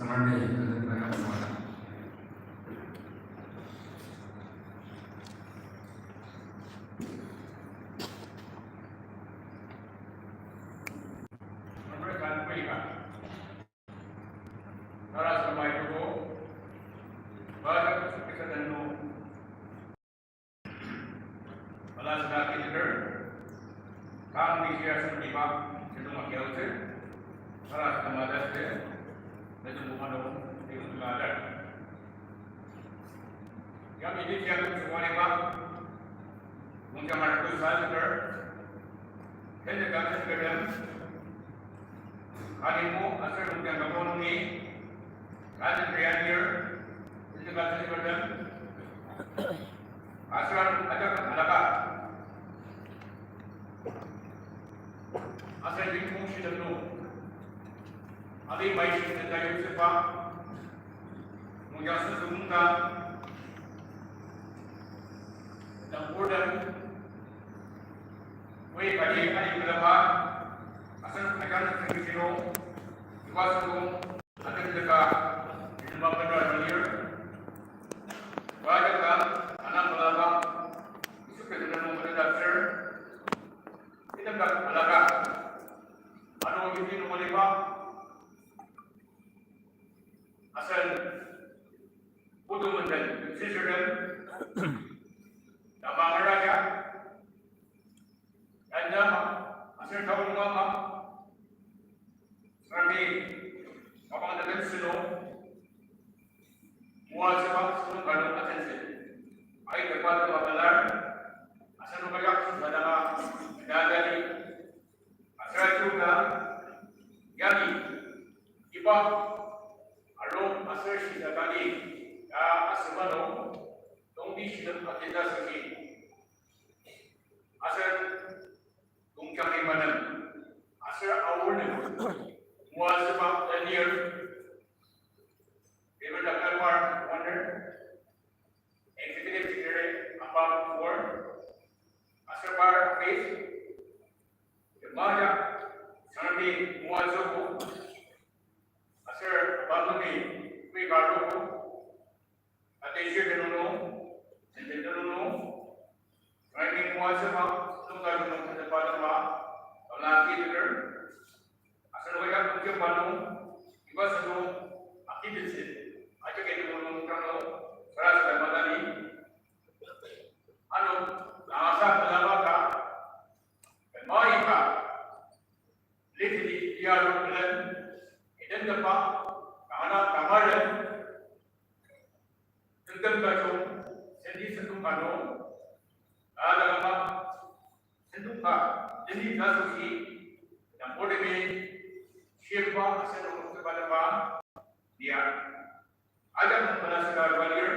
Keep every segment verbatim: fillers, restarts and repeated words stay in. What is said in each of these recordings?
Sangami, kazan kaya mawala. Sangami kan kuika. Tara samai tuko. Bada kusuk kisa danu. Ala saka kinder, kang ni shia sung kiba, sedung akia utsü, ala saka mada se, sedung bumano, sedung bumada. Yami ni shia sung kiba, mungja mara ku sa kinder, kende kang se kinder, Kanimu aser nungtiang kaponungi, kanen rianir, nungtiang katsülibatem, aser ajak alaka. Aser yimkong shidem nung, ali mai shidem ta yusüba, nungtiang sensü mungdang, nang burden, Oi, kaji ani pelaba, asen ajang sengshiro, iba sengkong, aten teka, itemba bendar melir. Ba teka, ana pelaba, Yisu Khristan nung mena dapsir, item dak pelaka, ano yimti nung maliba, asen, putu menden, sisirden, tamang raja, Yanja ma, aser taonga ma, Sangami, kabang da ben silo, mua seba silo kano atense. Ai tepa tepa belar, aser nung kajak sung sadanga, da dali, aser ajuka, yani, iba, arong aser shisa kani, ya asemano, tongti shilem agenda sagi. Aser Tongkang Imanem, aser Aornem, Muazema Daniel, Reverend Doctor Mark Wonder, Executive Secretary, Abang Ward, aser par office, Jemaja, Sangami Muazoko, aser Abang Nuni, Kui Baroko, Attention tenüng nung, sentence tenüng nung, rhyming word asüba, nungka nung kasa padama, kala kideker, aser waya kungjem pa nung, iba sünung, akidetsi, ajak ete nung kang nung, sara sara madani. Ano, nasa pelaba ka, kemai ka, litini iya ruklen, iden tepa, kana kamaren, Tengtem kachung, senti sentong kano, adakama, sentong ka, senti kasoshi, yang bodemi, shirpa, asenok sebalaba, dia. Ajak nung kana seka balir,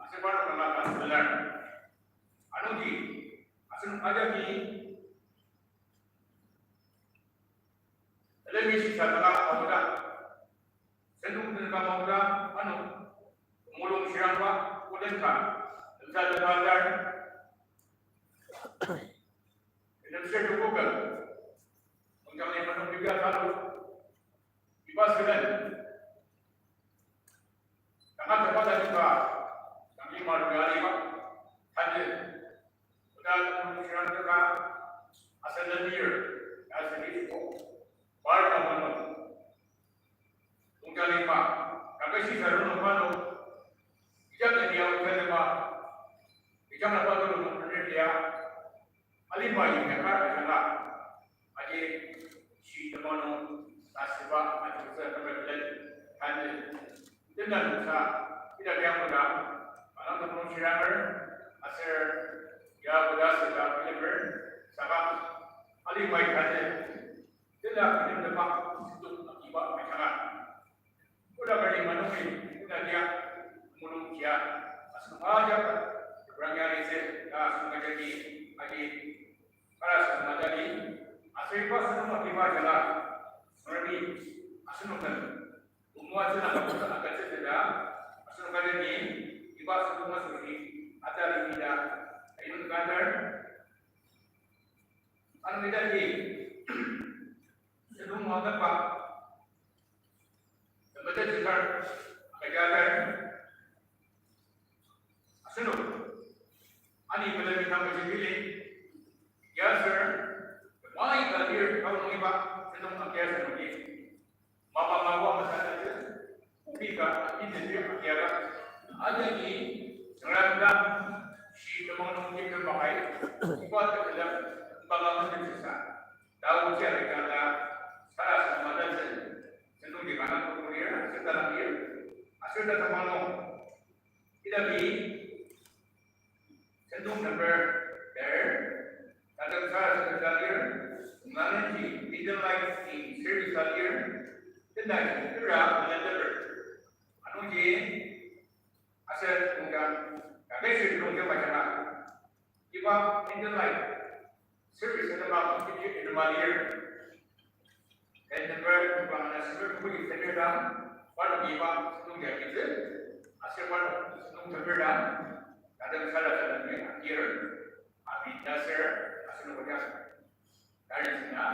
asepa nung kana kana selar. Anungji, asenok ajak ni, Elemi shisa kanga aoda. Sentong den kanga aoda, ano, mulung shirangba, kuden ka, lemsa lemba dar. Lemsa tukuka, mengkang ni manung bibia kalu. Iba selen. Kanga tepa da tuka, kami maru ya lima, tadi. Oda nung shirang teka, asen lenir, asen isiko, bar na mano. Tongka lima, kakashi sarung nung mano. Ijak tadi ya uka lima, ijak na pato nung penerlia, alima yimya kar ajanga. Aji shi temanu ta shiba ajutsü kemepelen tanü. Tena nungsa, ida biang koda, manang temulung shiranger, aser ya koda seka bilemer, saka ali mai tanü. Tena bilemdema situk akiba machanga. Koda kari manungin, koda dia, mulung kia, asung aja, rangya lise, ta asung aja di, aji, Kara sema dali, aser iba sentong akiba jala, mermi, asenok nem, umua tsüna kabusa akatsü teda, asenok kajani, iba sentong asoshi, atari ida, ayun kadar, anu ida di, sentong mangdakba, sema Asenok, ani pelemi tang mejembili, ya sir, mai ka lir kau nungiba, sentong akia senoki. Mapa mawa masatete, ubi ka, inde lir akia ka. Ajaki, serangda, shi temang nung kim makai, iba tekelak, baka mendem sesa. Tao jia rikala, sara sama dansen, sentong di kana kukulir, seta langir, aser ta temang nung. Ida bi, sentong number ber, tadem sara sentong lir, nganenji, middle life in service lir, tendai, ira, nganenji. Anungji, aser tongkang, kakeshi tongkang bajanga. Iba middle life, service tadem ba, iti iti malir. Ken number, iba na sentong kukulir tender dang, parnok iba sentong ya kiti, aser parnok sentong tender dang, tadem sara sentong ya kir, abi nasir, aser nokja, dari sina,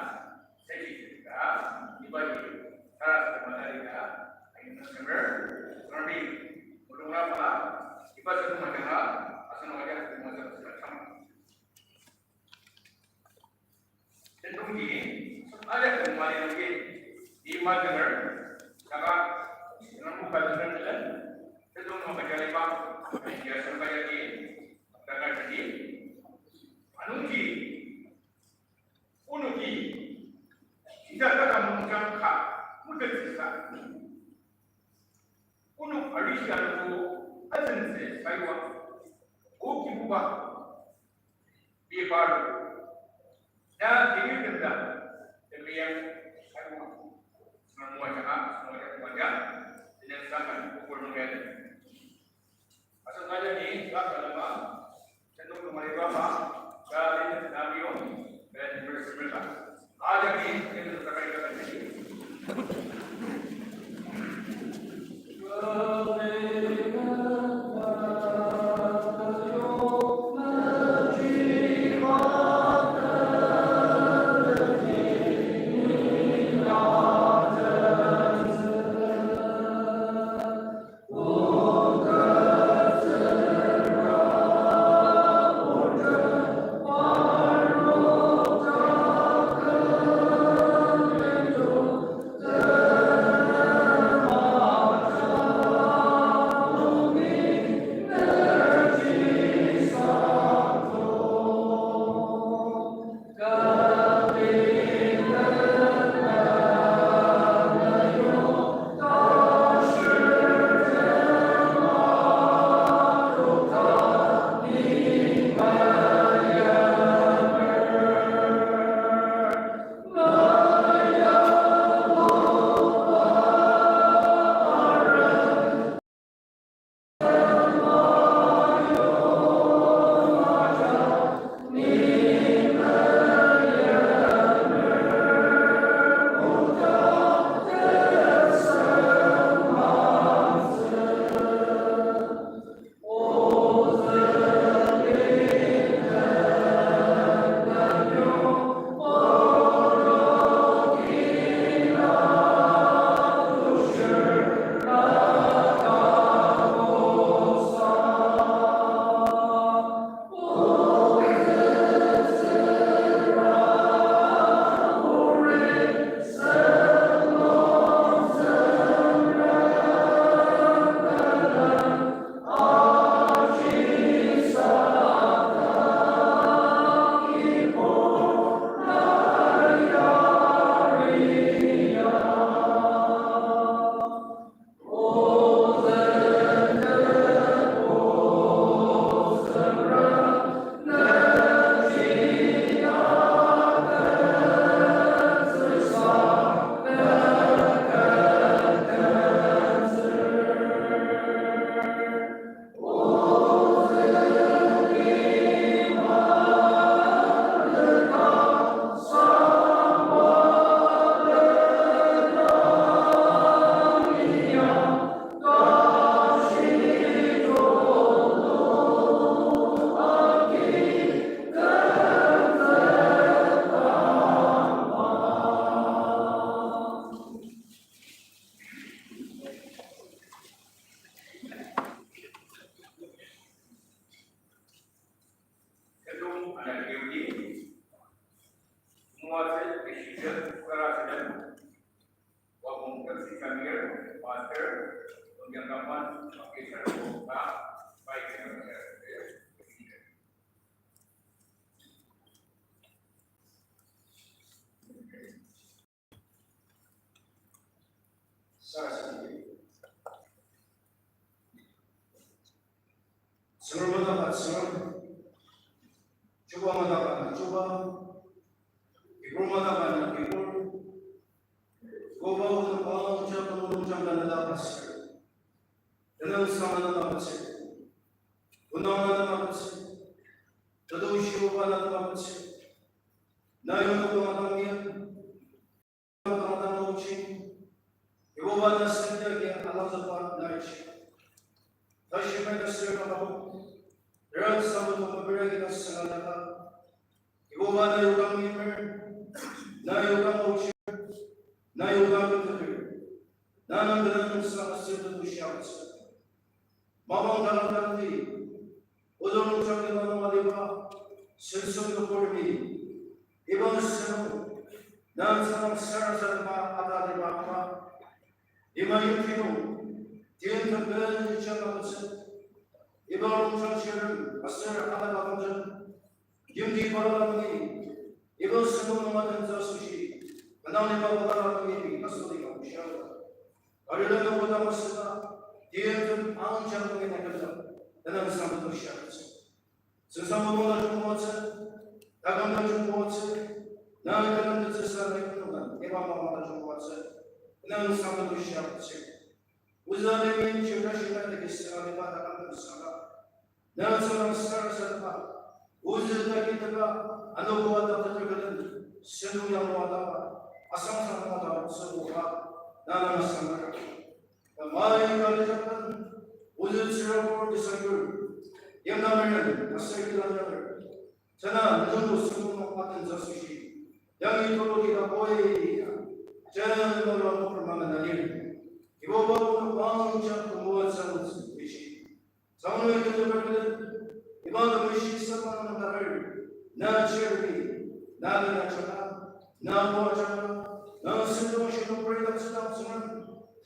sesi sina, iba ni, sara sentong madari na, ayin nasir, ngerbi, mulung rama, iba sentong madara, aser nokja, sentong madara, sentong madara. Sentong ji, aja sentong mali nungji, di majenger, saka, sentong muka jenger telen, sentong muka jaliba, ya sentong ya di, saka jadi, anungji, onoki, sida kata mungkang ka, mutet sisa. Onok arishi aluko asense saiwa, O Kibuba, bibaru, na kiri tenda, temiyang saiwa, semua jaka, semua jaka, semua jaka, tenang sangan, ukur nungyan. Asal kaja ni, saka lama, sentong kemari bama, kali namiyo, dan bersemerta. Aja ni, sentong kemari bama. Sarasademdi. Tsüngrem madaka Tsüngrem, chuba madaka na chuba, kibur madaka na kibur, koba onok ajak temulungjang na nata asür. Tenüngsang na nata asür. Onang na nata asür. Tetushi oba na nata asür. Na yonok nata mian. Kibuba na sendagi alangzükba naishi. Tashi mai na sir kaba. Rak samu kong mabiragi na sanga daka. Kibuba na yokang mimer. Na yokang ochir. Na yokang keteper. Na nang kenang sanga sir tetushi aotsü. Mapang tanang tanti, ozüng nungchang kima nung aliba, senso nüburtemi, iba seno, na tsüng sarasadema ata aliba ama, lima yimti nung, tien temben jang aotsü, iba nungchang shirem, aser alaba nungchang, yimti balala nungi, iba seno nung atentsü asoshi, kanga lima balala nungi, asodi ka bushia. Arila nung kodang asüba, tiem tem anjang nungi nakala, tenüngsang tetushi aotsü. Tsüngsang mapang tajung moatsü, takam tajung moatsü, na takam tetsüsa na ikunungan, iba mapang tajung moatsü, tenüngsang tetushi aotsü. Ozü alemen chirta shina teki saka liba takam tem saka. Na tsüng sarasadema, ozü takiteba, anogo ata tetrükelen, senu yanglua daba, asangsang daba, tsübuba, na nang asangara. Tamai kalijakan, ozü tsürabur kisayur, yamnameren, aser kilanyaker. Tana nunu senu nung atentsü asoshi, yangi tulu kida koi, jana nung nung permangan alir. Kibuba nung bangja kumuatsü nung tsüngreshi. Sangnu ite temerkelen, iba temeshi saka nang tarir, na cherbi, na mena chaka, na moa chaka, na sentong shilong peri na tsütang tsüngan,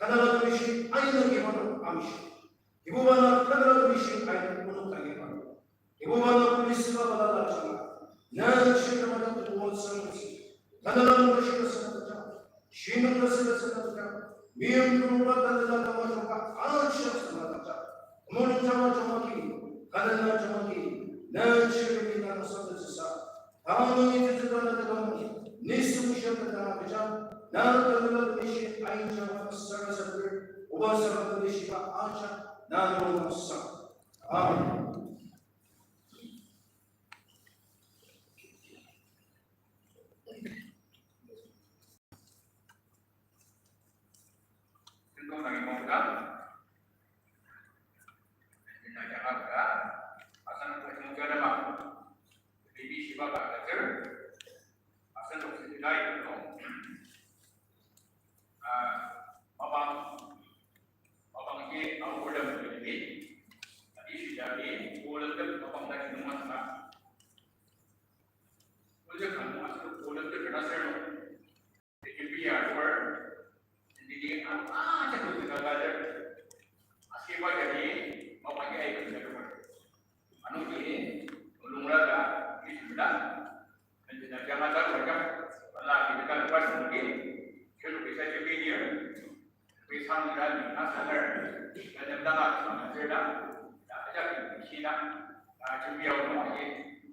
tanela temeshi aina kiba nung amshi. Kibuba na tanela temeshi aina kiba nung tangi ba. Kibuba na kuli süba balala chaka, na shirta mata tuko tsangsi. Tanela nung shirta saka ta, shinung ta saka saka ta, miyong nungba tanela tama chaka, ashi saka ta. Mulung jama jamaki, tanela jamaki, na shirta na saka saka. Tanela ni tete tanela tama, ni sung shirta tama kecha, na tanela temeshi ain jama saka saka, oba saka temeshi ba aja, na nung saka. Amen. Sentong nagi mokta, ina jaga ka, asan ko sentong jaga ma, bibi shiba ka kajer, asan ko sentong jaga ito, ah, mapang, mapang ke, ah, order bibi, adi shida bi, order mapang tadi nunga sa. Oja kanu aser oja kena ser. Tekipi ya aruar. Sendiri anu aja tu tena kader. Aski ba jadi, mapang ya ikut kader. Anu ni, ulung rara, ni sudah. Menjadi jangan tak macam. Wala kita kan pas mungkin. Kalau bisa jadi dia. Wisang dan asanger, dan yang dapat mengajar dan, dan ajak kita, dan jumpa orang ni,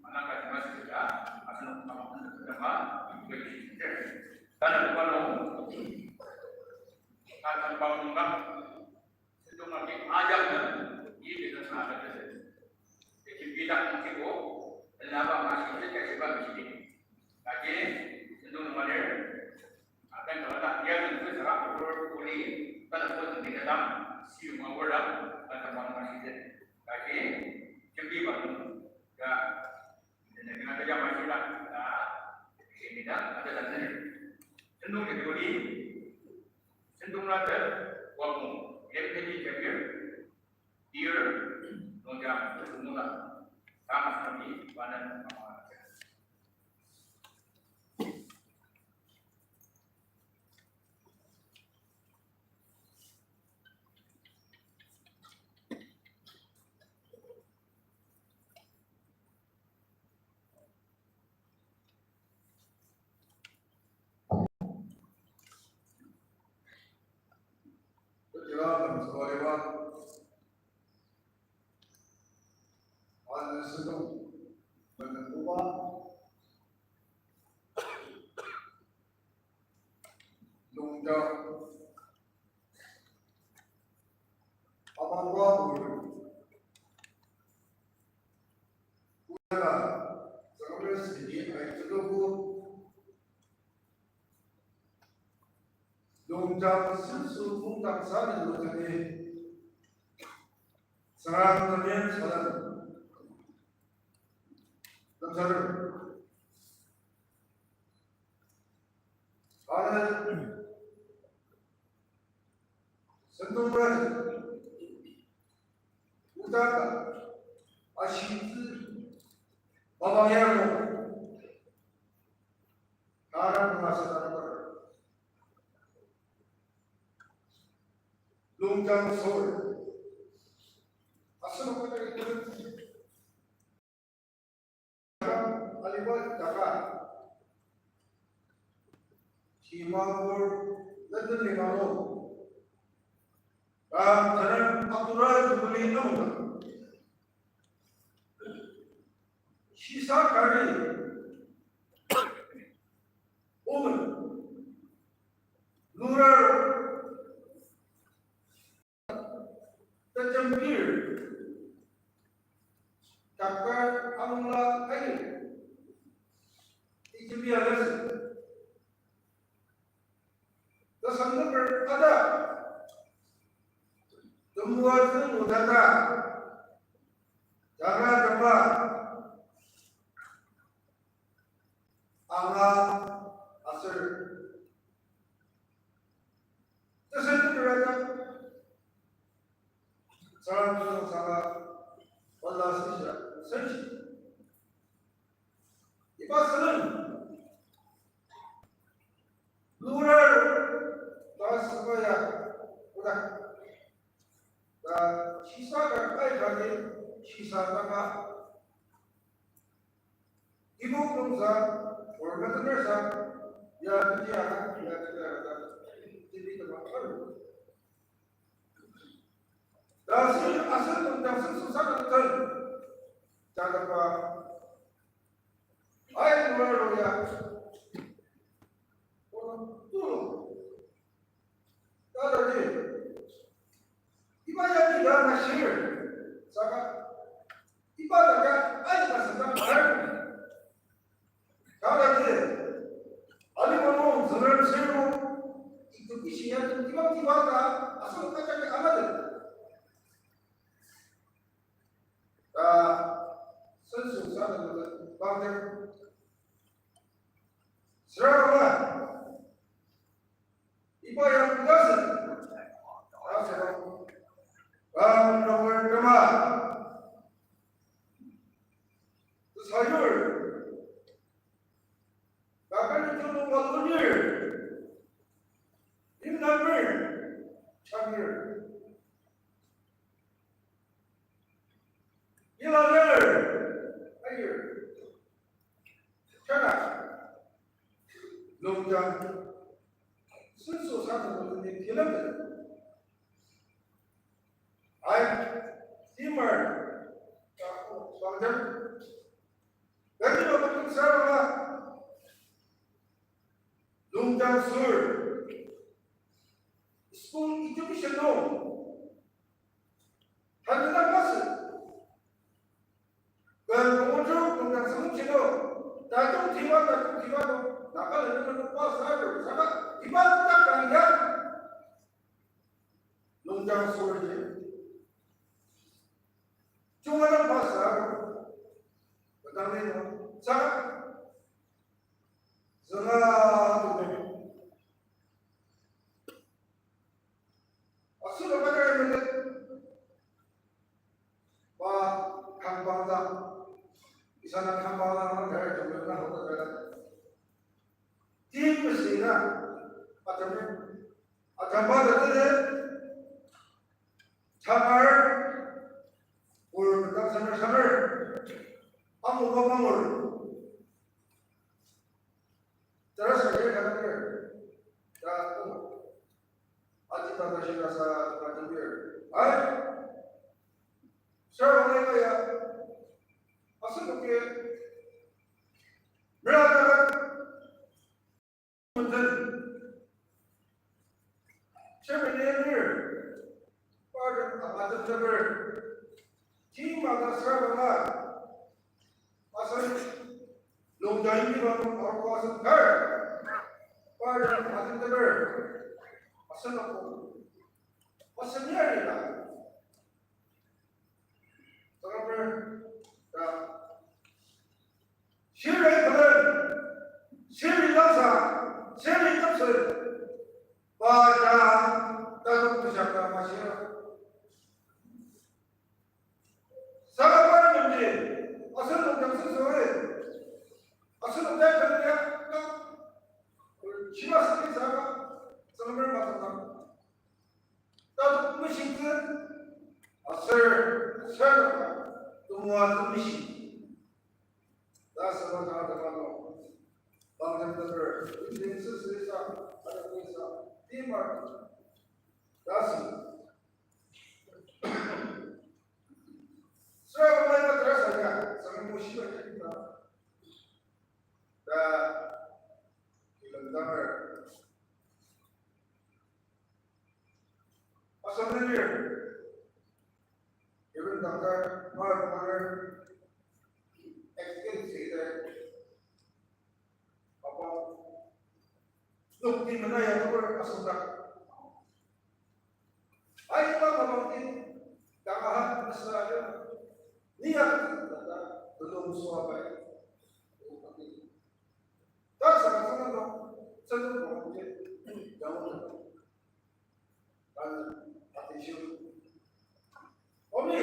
mana kan masih ada, asal nama pun tetap, itu kita. Dan apa lo, akan bangun, sedang lagi ajak dan, ini kita sangat ada. Jadi kita nanti ko, dan apa masih kita coba mesti. Lagi, sedang mana, Akan kalau tak dia tentu sangat berguna, kalau pun tidak dalam siu mawar dalam, akan masih ada. Tapi, jadi baru, ya, dan kita kerja masih lah, ya, ini dah ada dan sini. Sendung jadi budi, sendung rata, waktu, yang jadi jadi, dia, nonja, semua lah, sama sekali, mana, sama. Tsübaliba, anü sentong, menenbuba, Longja, amangba ur, kudala, Tsüngrem sidi aitulubu, Longja senso kongdang sani lutani, Tsüngrem temeim salem. Lemsatem. Tanü sentong raji, utaka, ashitsü, mapang yaro, kara kanga sentong raji. Longja sor. Asenok kata aliba taka. Shimabur, London limalo. Ram tanang Abdullah Jubilee amuna. Shisa kari. Omen. Lurar. Tejembir, takar amla ain, ijimia lesson. Tasang number ada, temua tulu tata, tara tama, anga aser. Tesen tepera ta. Tsüngrem tenüngsanga, ola sisha, senshi. Iba sülen. Lurar, ta sibaya, oda. Ta shisa ka kai kati, shisa tanga. Ibu kümsa, or metener sa, ya kechi aka, ya kechi aka, tibi tema aru. Dasi asal tong dasi susana tong. Jadapa. Ai, luar lo ya. Oh, tu. Kada ji. Iba ya tidak nasir. Saka. Iba daga ai ka sedang bar. Kada ji. Ali mano zerem serbo. Itu kisi ya tu tiba tiba ka. Asal kaca ni amat. Ta senso sana mata bangder. Seraba. Iba ya kudasa. Asal. Bang nomor tema. Sayur. Kakar ni julu walunir. Imnamir. Chamir. Ila letter. Ayir. Chana. Longja. Senso sana ni kilometer. Ai, timur, bangder. Bagi lo bagi sarama. Longja sur. School education no. Hanyang masü. Kan komojo, kan semung chino. Tajung tiwa, tajung tiwa no. Naka le nuna pa sa yo. Saka iba ta kan ya. Longja sur je. Chunga na pa sa yo. Petang ne no. Saka. Zanga tu ne. Asu na kata ya mene. Pa kang bang ta. Isa na kang bang ta na kaya jomel na hoka kaya. Tim pesi na. Atame. Atamba ta tene. Chamar. Ur ta chamar chamar. Amu ba mamur. Terasa ya kata kaya. Ta. Aji ta ta shina sa ta jomel. Atenteper, team ata sürabanga, asen longja yimliba nung arogo asen kar, par atenteper, asen ako, asen yarila, saraper, ta, shiri kalen, shiri lamsa, shiri kapsel, pa ta, ta dok tushaka mashira. Saka parnokji, asenok dang sensori, asenok dang kanya, shima saka, saka merma saka. Tatok mishitsü, aser, aser, temoatsü mishi. Ta saka ta ta no. Bangtem teper, injin sisi sa, ada kuisa, timar. Ta si. Sera mai ka terasa ya, sami mo shiba ya kita. Ta, kilang damer. Asam nangir, even doctor, mar, mar, explain sida, apa, look di mana ya, apa, asam dak. Ai, apa, apa, di, tangahan, asa, ya, ni ya, ta, ta, belum suabai. Ta, sa, sa, sa, sa, sa, sa, Omi.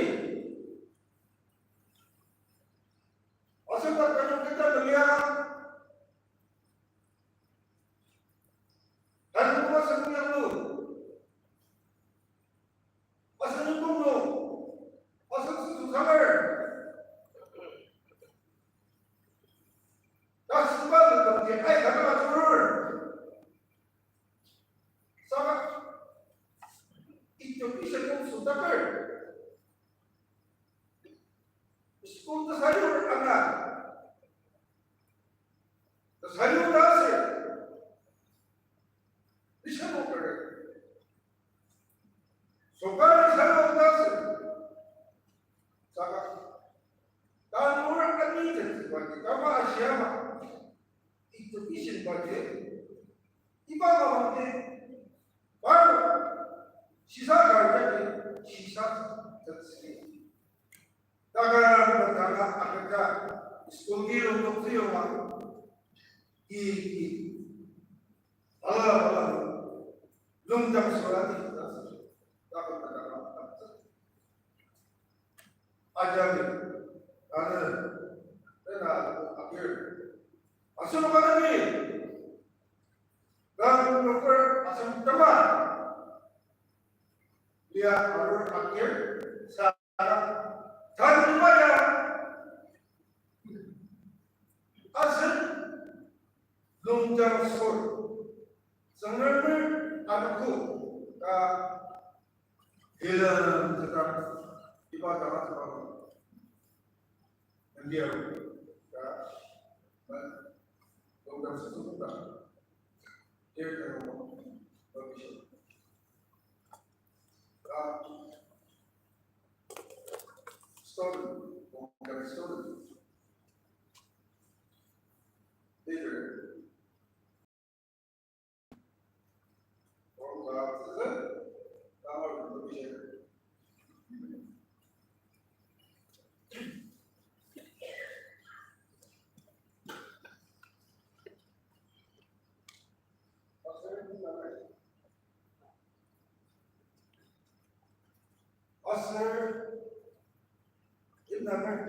Asen ta kanyang kita melia. Dan kuma sen yang lu. Asen yukung lu. Asen susu samer. Ta seba lu tong ke ai kata aturur. Saka, itu bisa kong sutaker. School ta sayur anga. Ta sayur ta se. Bisa moker. Sokar sayur ta se. Saka, tanur ani jati bagi, kama ashi ama. Itu isin bagi. Iba mama ni, baru, sisa karjani, sisa tetsi. Daga, daga, akaka, school ki lungdok si yonga. I, i. Ala, ala. Lungdang surati, daga, daga, daga. Ajami, tanü, tena, apir. Asur kanami, kan nukur asam tama. Lia arur apir, sa, tanü maya. Asen, lungdang sur. Sangramir, anuku, ka, Ilang tetap iba tangatetba. Andiar, ya, man, program sesuatu dah. Dia kena provision. Ya, student, program student. Leader. Aser, in number,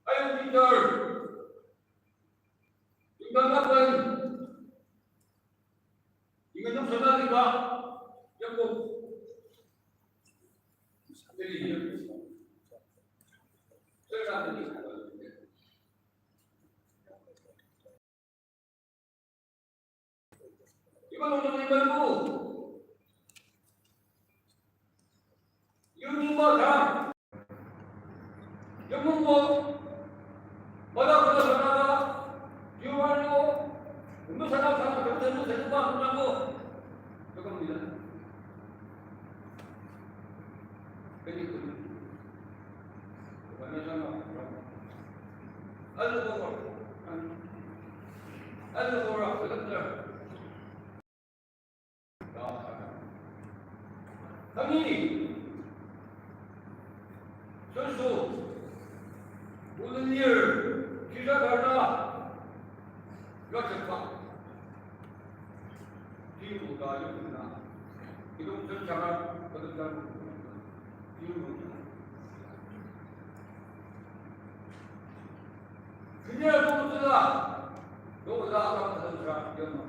Ayong Peter, Yungdang Laban, Ingenung Sana Liba, Yangkok. Iba nung nung iba nung. Yunungba kang. Yunungbo. Bala bala sana ba. Yuwa nung. Nung sana sana, nung sana sana ba, nung sana ba. Tukang bila. Kami, soso, ulunir, kisa karna, Rajakba. Kibuta yokna. Kidong senchara, kadokdang. Kibuta. Kini aku betul lah. Dola akan senchara, yokna.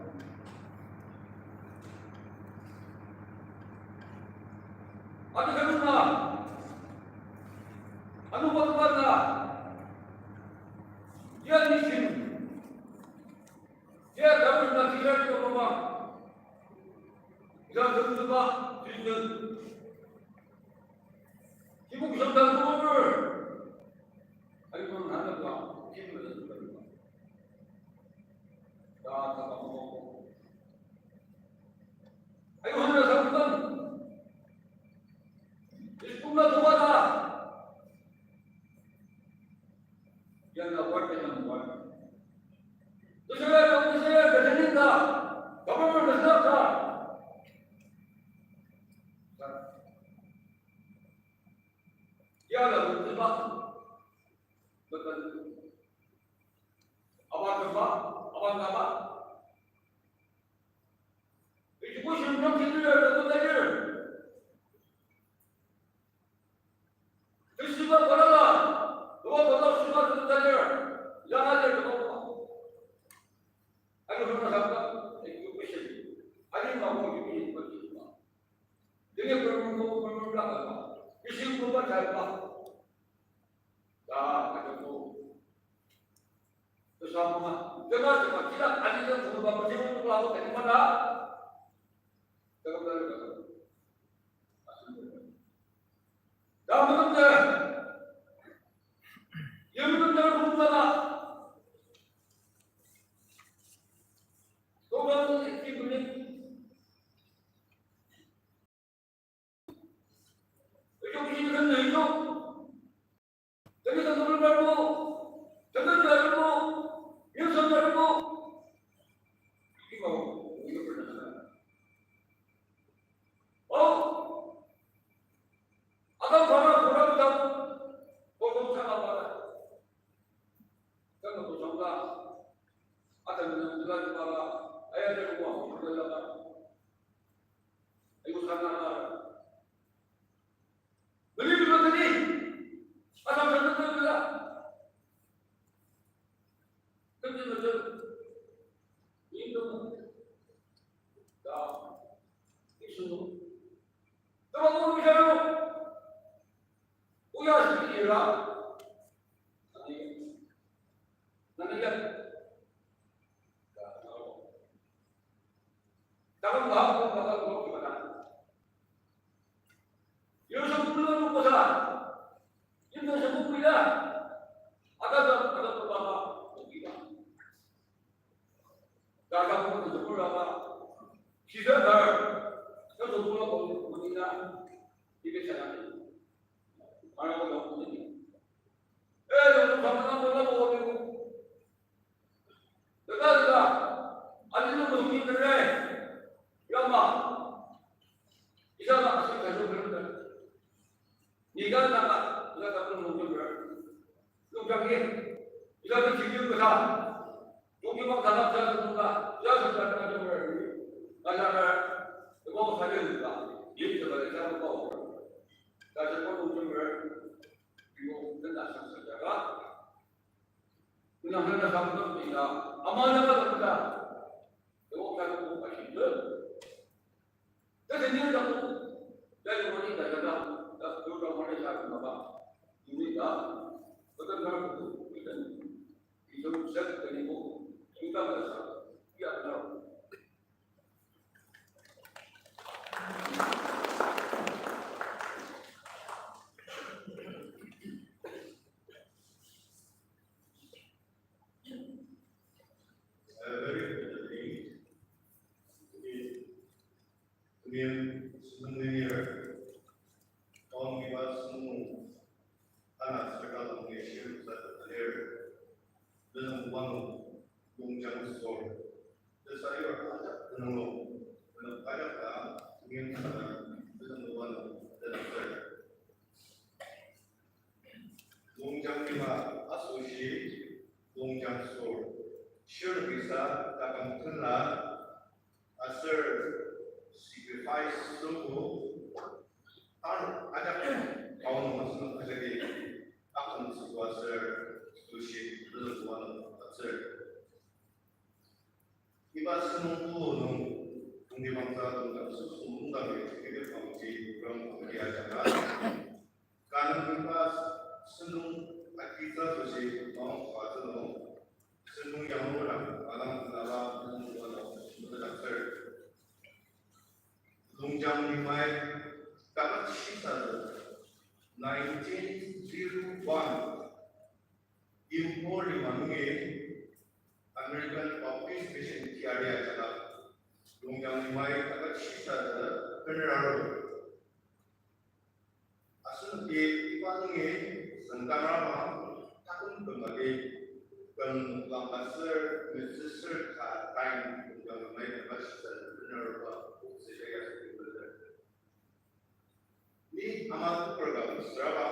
Adi kanuna. Anu bakbana. Dia nisin. Dia government na kira di baba. Ila government ba, president. Kibu kusam dan governor. Ayo, nang hana ba, kibu na governor. Da, da, ba, ba, ba. Ayo, hana sa kusam. Iskuna tuwa da. Yana warke na muar. Tusura ya tusura ya gajaninda. Government na saka. Yana tuwa. Betul. Aba tuwa, aba nama. Education nung kitu ya, ya, ya. Festival balala, dua bala festival tu tajar, langa lir dua bala. Ayo hana saka, education. Ayo ma mo education ba. Dini kurung mo kurung la ba. Isi mo ba jai ba. Da, ayo mo. Bersama, jema jema kita adil dan semua bapa jema tu lalu tadi mana? Dalam dalam dalam. Dalam dalam. Yang dalam dalam. Kau baru ikut ni. Itu kita kena itu. Jadi, tangan baru, tangan baru, yang sama baru. Ini mau, ini pernah. Oh, ada para orang tahu, oh, oh, sama Ada, ada, ada, ada, ada. Gaga ko ko ko la. Sisa dar. Ko ko ko ko ko ni na. Ibe sana. Ara ko ko ni. Eh, ko ko ko ko ko ni. Teka teka. Ani lo ko ni kere. Yama. Isa la asi ka jo kere. Ni ka na ka, na ka ko ko kere. Lungkang ye. Ila tu chikir kasa. Lungkang kasa kasa kasa. Ila tu kasa kasa kasa. Kasa kasa. Ebo kasa kasa. Ye kasa kasa kasa. Kasa kasa kasa. Ebo kasa kasa kasa. Kena kena kasa kasa. Ama na kasa kasa. Ebo kasa kasa kasa. Kasa ni kasa. Kasa ni kasa kasa. Kasa ni kasa kasa. Ini dah. Kasa kasa kasa. Very good. Temeim sentong nir, taon kiba sentong ana saka long nir shir sa tanir, tenüng wano, Longjang Sor. Tesayur ajak tenüng long, tenüng ajak ta, temeim saka, tenüng wano, tenüng sir. Longjang lima asoshi Longjang Sor. Shir bisa takam tenla aser sacrifice sobo ar ajak kaun masung ajaki akam sobo aser soshi leleng wano aser. Iba sentong nung, tongtibangsa tongtibang süsü mungdang ya, tongtibang ji program ya ajanga. Kanang iba sentong agitsa süsi maong kwa tsünung, sentong yang murang, malang nala, sentong wala, sentong dakser. Longjang limai kaket shisa nineteen zero one. Imphal lima nungi American Baptist Mission tiyari ajanga, Longjang limai kaket shisa bener aru. Asenoki iba nungi züngdang rama taküm kümali küm noklang aser metsüsür ka tain Longjang limai kaket shisa bener aruba otsü ya ya sokimbeter. Ni ama program süraba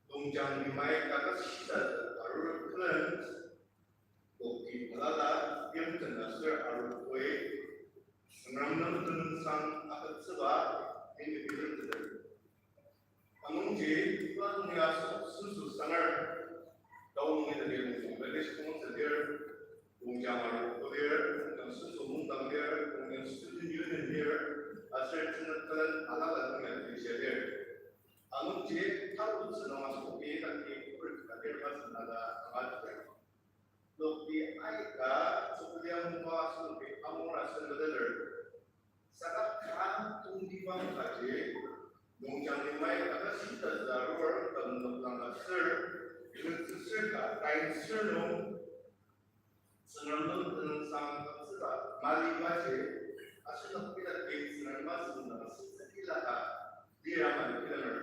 Longjang limai kaket shisa arur külen, lokti balala yimten aser arur koi, Tsüngrem nem tenüngsang agütsüba yimten teter. Anungji, iba nungi asoshi süsü sangar, taonung ita lir, Bangladesh Council lir, Longjang arur koi lir, Longjang süsü mungdang lir, Longjang Student Union lir, aser tenük külen alala nungi lir. Anungji, tarutsü nung asoshi ita lir, kuri ita lir, masü nala angateter. Lokti aika, tsükliang ma asoshi amor aser meteter. Saka ka tongtibang kaji, Longjang limai kaket shisa arur küm noklang aser, metsüsür ka tain sür nung, Tsüngrem nem tenüngsang agütsüba malibaji, asenok pila pei Tsüngrem masü nung sütsü ilaka lira mali bilemer.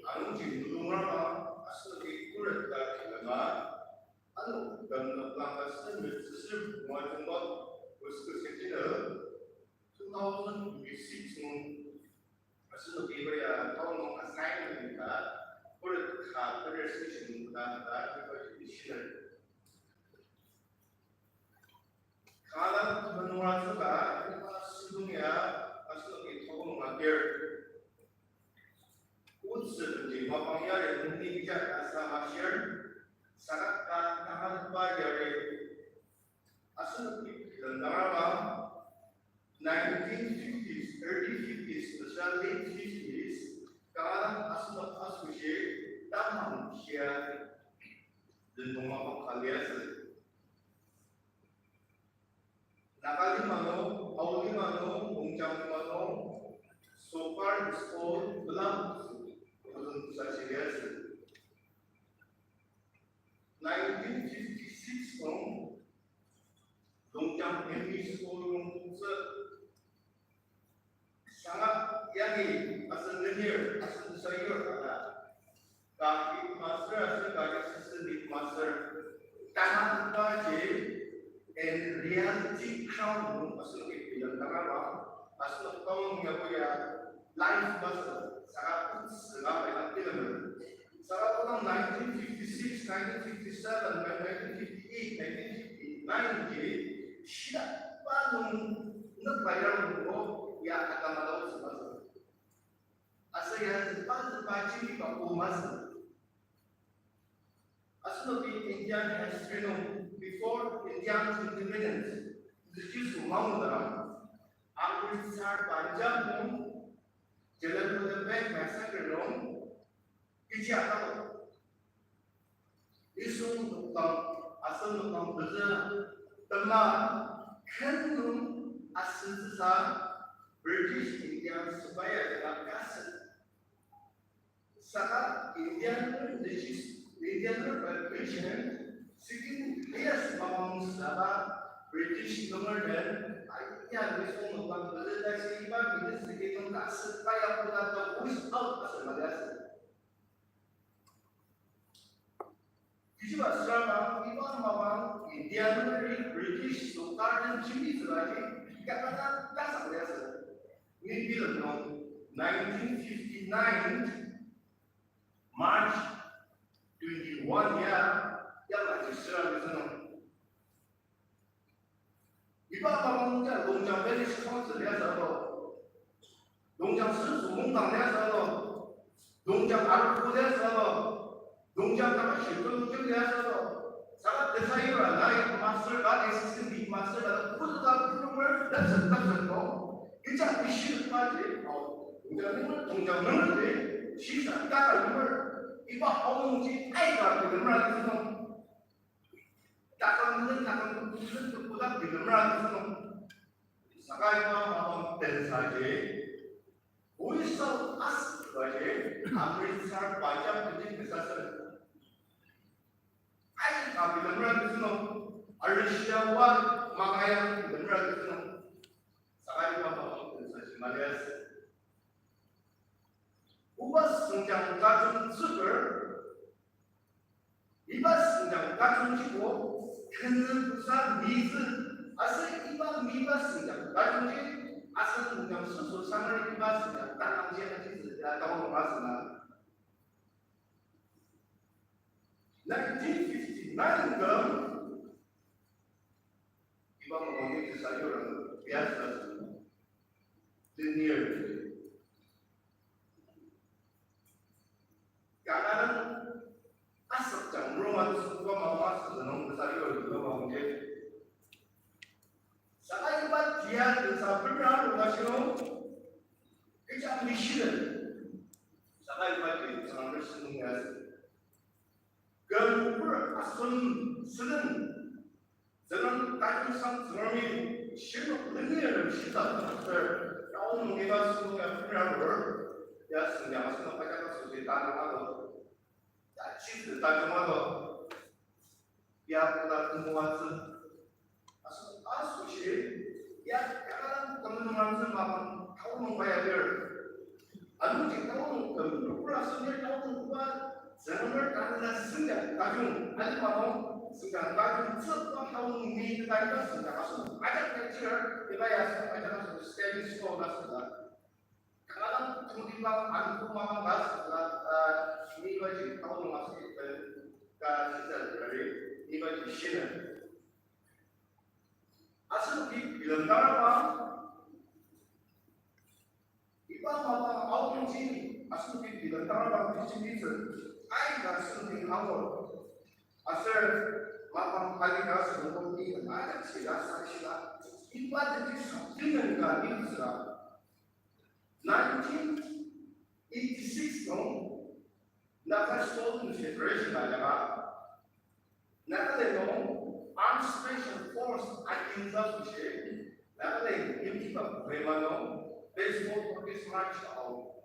Anungji nulung rama asenoki khuret ka kilema, ano küm noklang aser metsüsür punga tongba, Wisconsin jina, two thousand twenty-six nung, asenoki iba ya taonung assignment ka, khuret ka federal station nung ta, ta, ta, missionary. Kanga temenura tsüka, iba sentong ya, asenoki tokong nung atir. Otsü temji mapang yari nungni ija asa mashir, saka ka tangan ba yari. Asenoki kilen daraba, nineteen fifties, early fifties, ta late fifties, kanga asenok asoshi tamang shia, den tongma mapang ka liasü. Naga lima nung, Ao lima nung, Longjang lima nung, Sokar School, Belam, Nineteen fifty-six nung, Longchang M E School nung toktsü, sanga yangi asen lenir, asen sayur ala, ka headmaster aser ka assistant headmaster, tanang kaji in reality ground nung asen ki bilang tanang ba, asen town ya ko ya life bus, saka kutsi ka bai bilang. Saka kodang nineteen fifty-six, nineteen fifty-seven, nineteen fifty-eight, nineteen fifty-nine ji, shida pa nung nükla yarung ko ya atamata otsü masü. Aser ya züba züba jini ka ko masü. Asenoki Indian history nung, before Indian independence, the Jews were Mongol, Amritsar, Punjab nung, Jallianwala Bagh massacre nung, kechi atako. Nisung noklang, asen noklang pezü, tema, ken nung asütsüsa, British India sepai ajanga kasü. Saka Indian British, Indian British, second highest mamang saka British nunger den, aya nisung noklang pezü ta si iba minute second nung kasü kaya kuna ta voice out asü mali asü. Kechiba sürabang, iba mapang India nungeri British sorkar den jembitsübaji kakana tasak liasü. Ni bilem nung nineteen fifty-nine March twenty-one ya, yamaji süra mezüng nung. Iba mapang nungji Longchang Village Council liasü to. Longchang Senso Mungdang liasü to. Longchang Arogo liasü to. Longchang Takashi Tulukim liasü to. Saka tesayura nai master ka assistant headmaster ka kuzu ka kuzumer dapsen dapsen to. Kecha ishi paji, oh, Longchang nunger, Longchang nunger ji, shisa taka nunger. Iba aonungji aika kuzumer agi sünung. Takang nung, takang nung, nung, nung, nung, nung, nung, nung. Saka iba mapang tensa ji, Uisal as ba ji, Amritsar, Punjab, nungji tensa sür. Ai, ka bilemra tensa nung, Arishia wa, Makaya bilemra tensa nung. Saka iba mapang tensa ji malias. Oba süngjang tajung tsüker, iba süngjang tajungjibo, kenü busa mizü, aser iba miba süngjang tajungji, aser süngjang süso sangar iba süngjang tajungji ajizü ya taogo masü na. Nineteen fifty-nine küm, iba mapang ni tesayur biasa süngjang lenir. Kanga asüp jang roma süba mama sünung tesayur iba mapang ji. Saka iba tia tensa pera roma shino, kecha mishile. Saka iba tia tensa roma shino ya. Küm pur asem sülen, Tsüngrem tajungsang Tsüngremi shinok lenirtem shisa aser, taonung iba sünung ya pera ror, ya sünung ya asenok ajak asoshi tanang ado, ya chisi tajung ado, ya koda tongwatsü. Aso, asoshi, ya, ya, kanga küm nung ramtsü mapang, taonung baya lir. Anungji taonung küm, nokura sünir taonung ba, Tsüngremer tanela süngjang tajung, alima nung, süngjang tajung tsüba taonung ni taiba süngjang aso, ajak ya chir, iba ya aso, ajak aso, stepping stone aso la. Kanga tongtibang anku mama bas la, ah, nibaji taonung asoshi, eh, ka sisa ri, nibaji shina. Asenoki bilemdakba, iba mapang aonungji asenoki bilemdakba bilemtsü, aika asenoki angur. Aser mapang alika asenoki ajak shila, sa shila, iba teti sa, tinen ka ni tsüla. Nineteen eighty-six nung Naga Student Federation ajanga, Nagaland nung Armed Special Force aginza asoshi, Nagaland yimkiba Kohima nung peaceful protest march ao.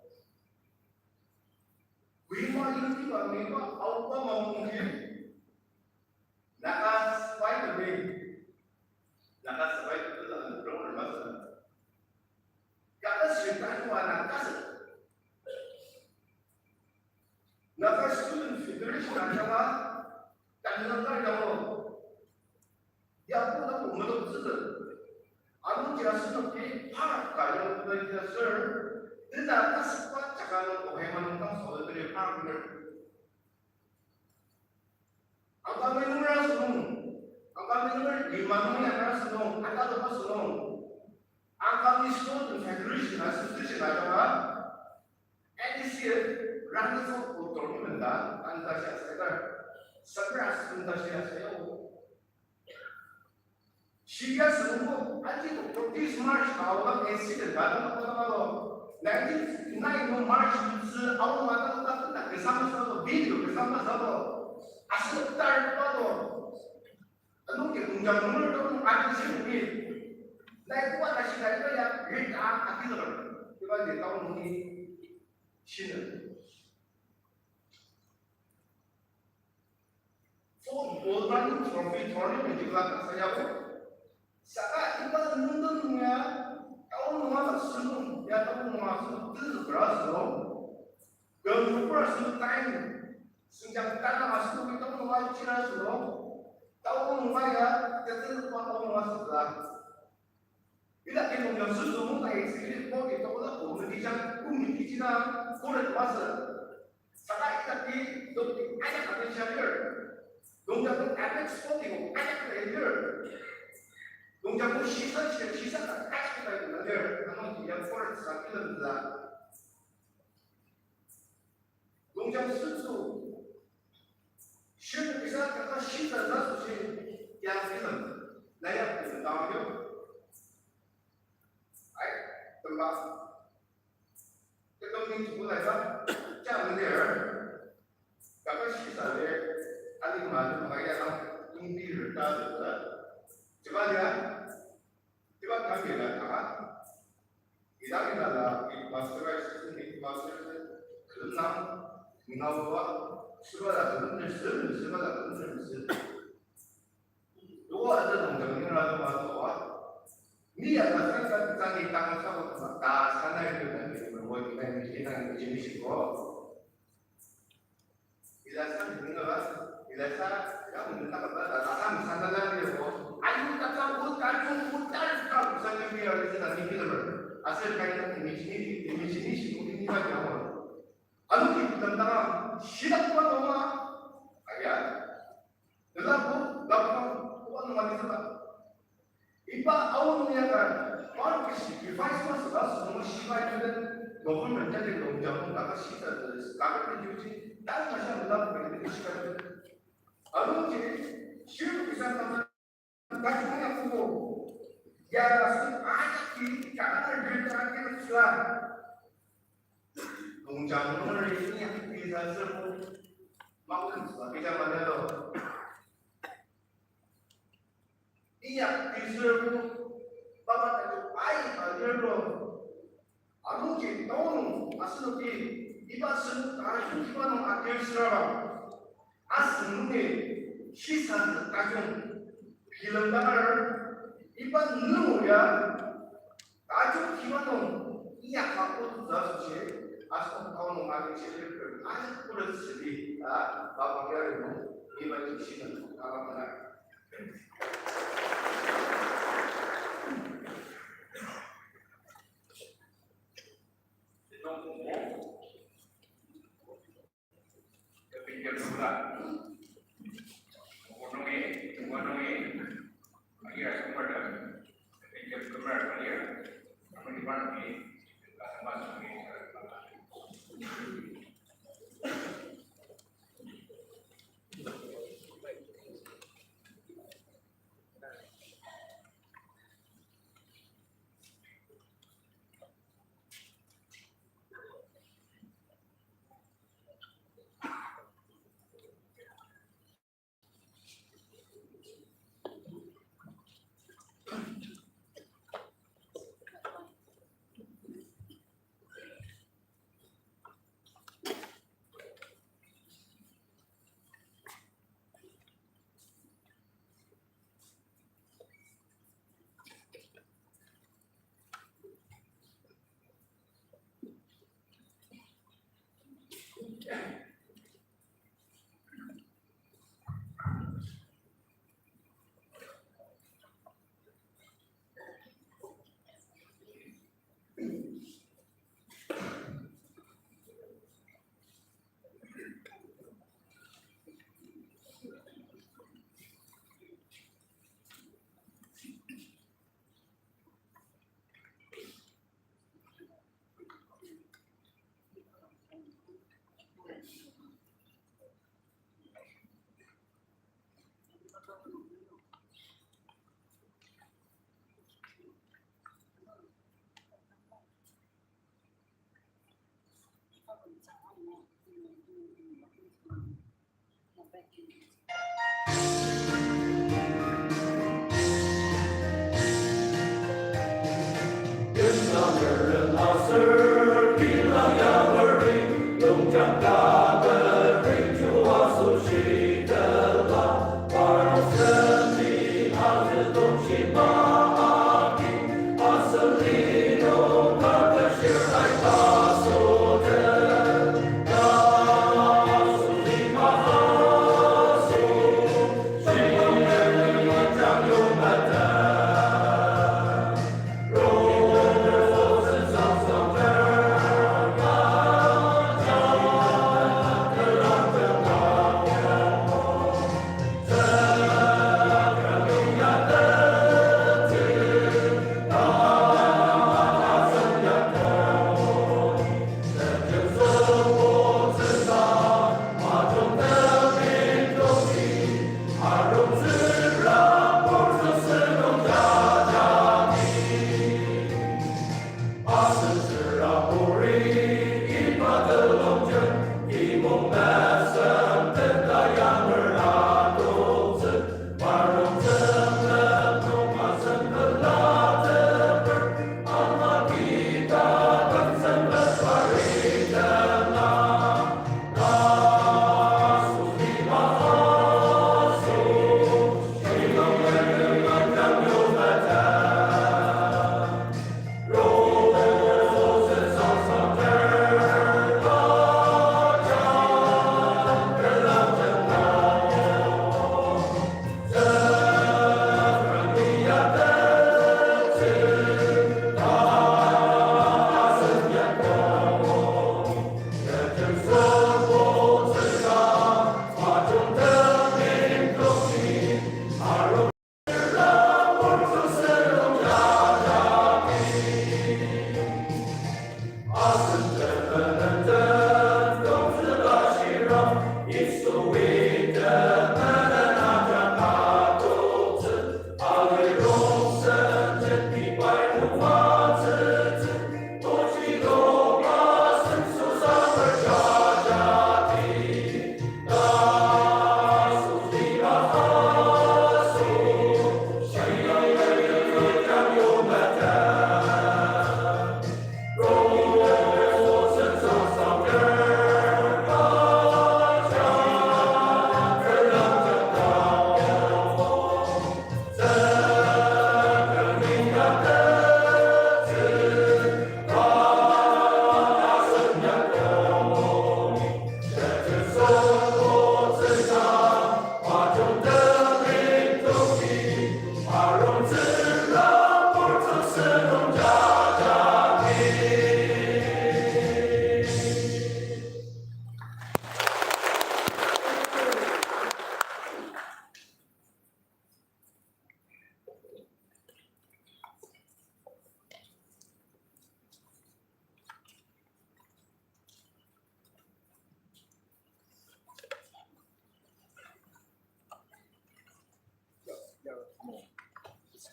Rima yimtiba miba aoba maongji. Naga sepai temi. Naga sepai temi la rong rema sa. Kaka sentani wa na kasa. Naga Student Federation ajanga, tanlaka yango. Yapu na medok tsütsü. Anungji asenoki par ka yango na ya sir. Tena kasüpa jaka nung ohai manung tang solo teri par ner. Angkami nungra sünung, angkami nungra lima nungra sünung, ata lupa sünung. Angkami Student Federation Association ajanga, N D C F running for tournament da, anta siya sa ita, sabra sünta siya sa yau. Shia sünungbo, aji to protest march aola incident bata bata bata. Nineteen fifty-nine no march nütsü aola bata bata na kesama sabo, video kesama sabo. Asü tar bata. Anungji nungjang nunger to aji sini. Lai kuwa ta shida iba ya, red a, akilor. Iba di tao nungi shina. Football running trophy tournament jibla kasa yabo. Saka iba nungdang nunga, tao nunga ta sünung, ya tao nunga sünung, tenzükra sünung. Gam nukra sünung time. Süngjang tana ma sünung, tao nunga chira sünung. Tao nunga ya, tenzükra tao nunga sünung. Ila ke nungjang sütsü nung ka executive body to la committee jang committee jina kore masü. Saka ila ke nung ajak ka share. Nungjang nung apex body nung ajak ka share. Nungjang nung shisa shisa shisa ka ajak ka share. Ano ya kore sa kila nungla. Nungjang sütsü. Shir kisa kaka shisa za süshi ya film. Na ya film ta yo. Ai, temba. Tekam ni tuku lai ba. Cha mene er. Kaka shisa le. Ali ma le ma ya na. Tungbi rta le. Chiba ya. Iba kami la kaka. Ida ida la, i pastor ai sisi ni pastor se, kelemnang, ningawa, süba la kelemnang se, süba la kelemnang se. Doa ade nung jang nira doa doa. Ni ya la sa sa sa ni tang sa ko ta sa na ni na ni mo ni na ni ni na ni ni ni ko. Ilasa nungala, ilasa, ya nungala ba, ta, ta, ta, misana la ni ko. Ayu ta, ta, u, ta, u, u, ta, ta, misana ni ya, ni ta, ni kila ba. Asal kai na, ni, ni, ni, ni, ni, ni, ni, ni, ni, ba, ya, wa. Anu ki, ta, ta, shida, kwa, wa. Aya. Nela ko, dapang, ko anu mali saka. Iba aonung ya ka, par sacrifice masü ka sünung shibai neden, government jadi nung jamu kaka shita de, kaka de yuji, dan masha nela ko de shibai neden. Anungji, shiru kisa kama, kaka ya kubo, ya sü ayaki, kaka na yuji ayaki na sila. Nungjang nungeri inyakti sasürbo, maküm saba kecha manelo. Inyakti sürbo, baba tato ai alirlo. Anungji taonung asenoki, iba sünung tajung iba nung atir süraba. Asenoki, shisa tajung, bilemdanger, iba nung ya, tajung kima nung, iya ka otu za süshe, asong tao nung agi shele per, agi kura südi, a, baba ya ri nung, iba ji shina nung, kaba mana.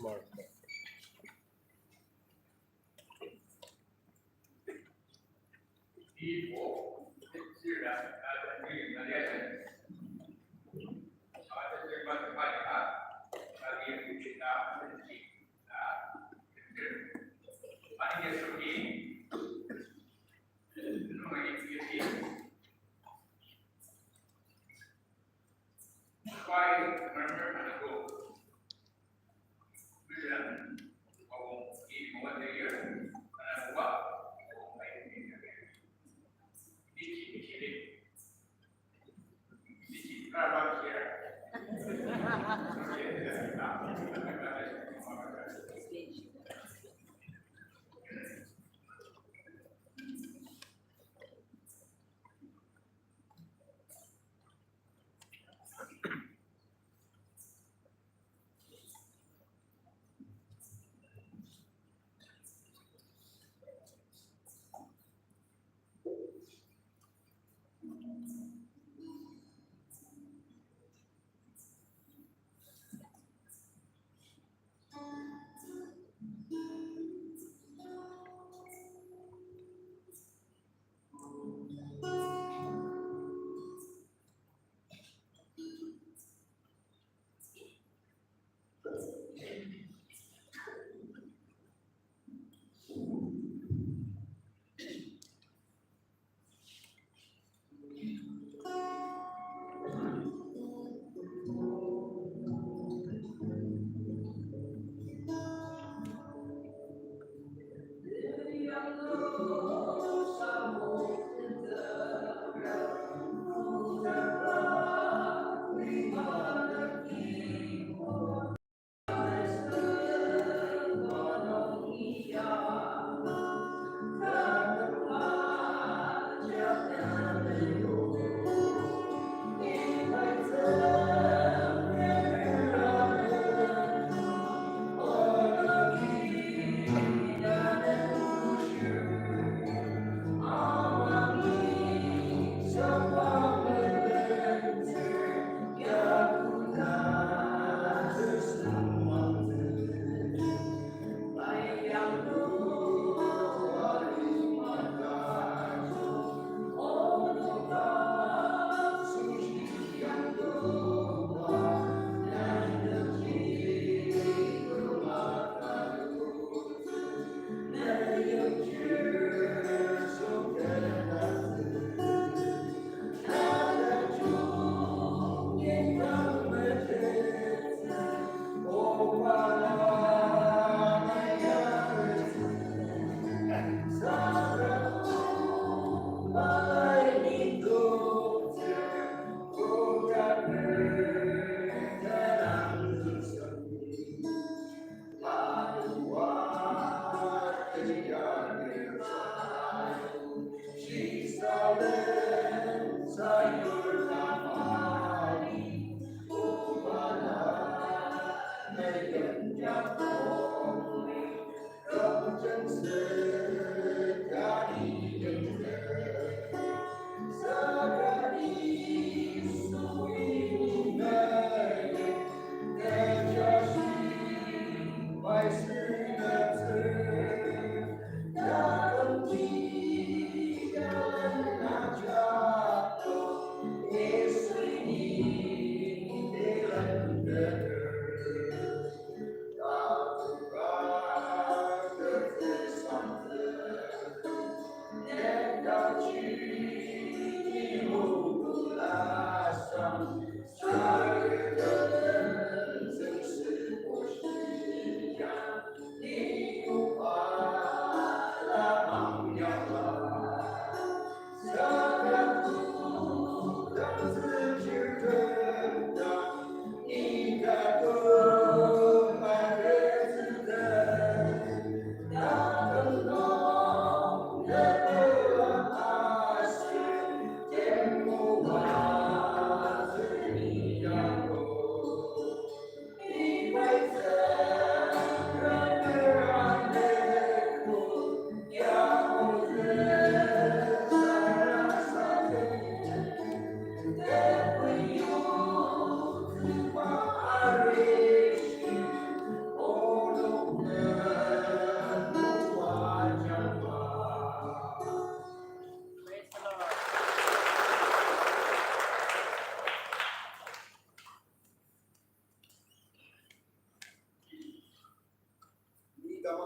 Smart.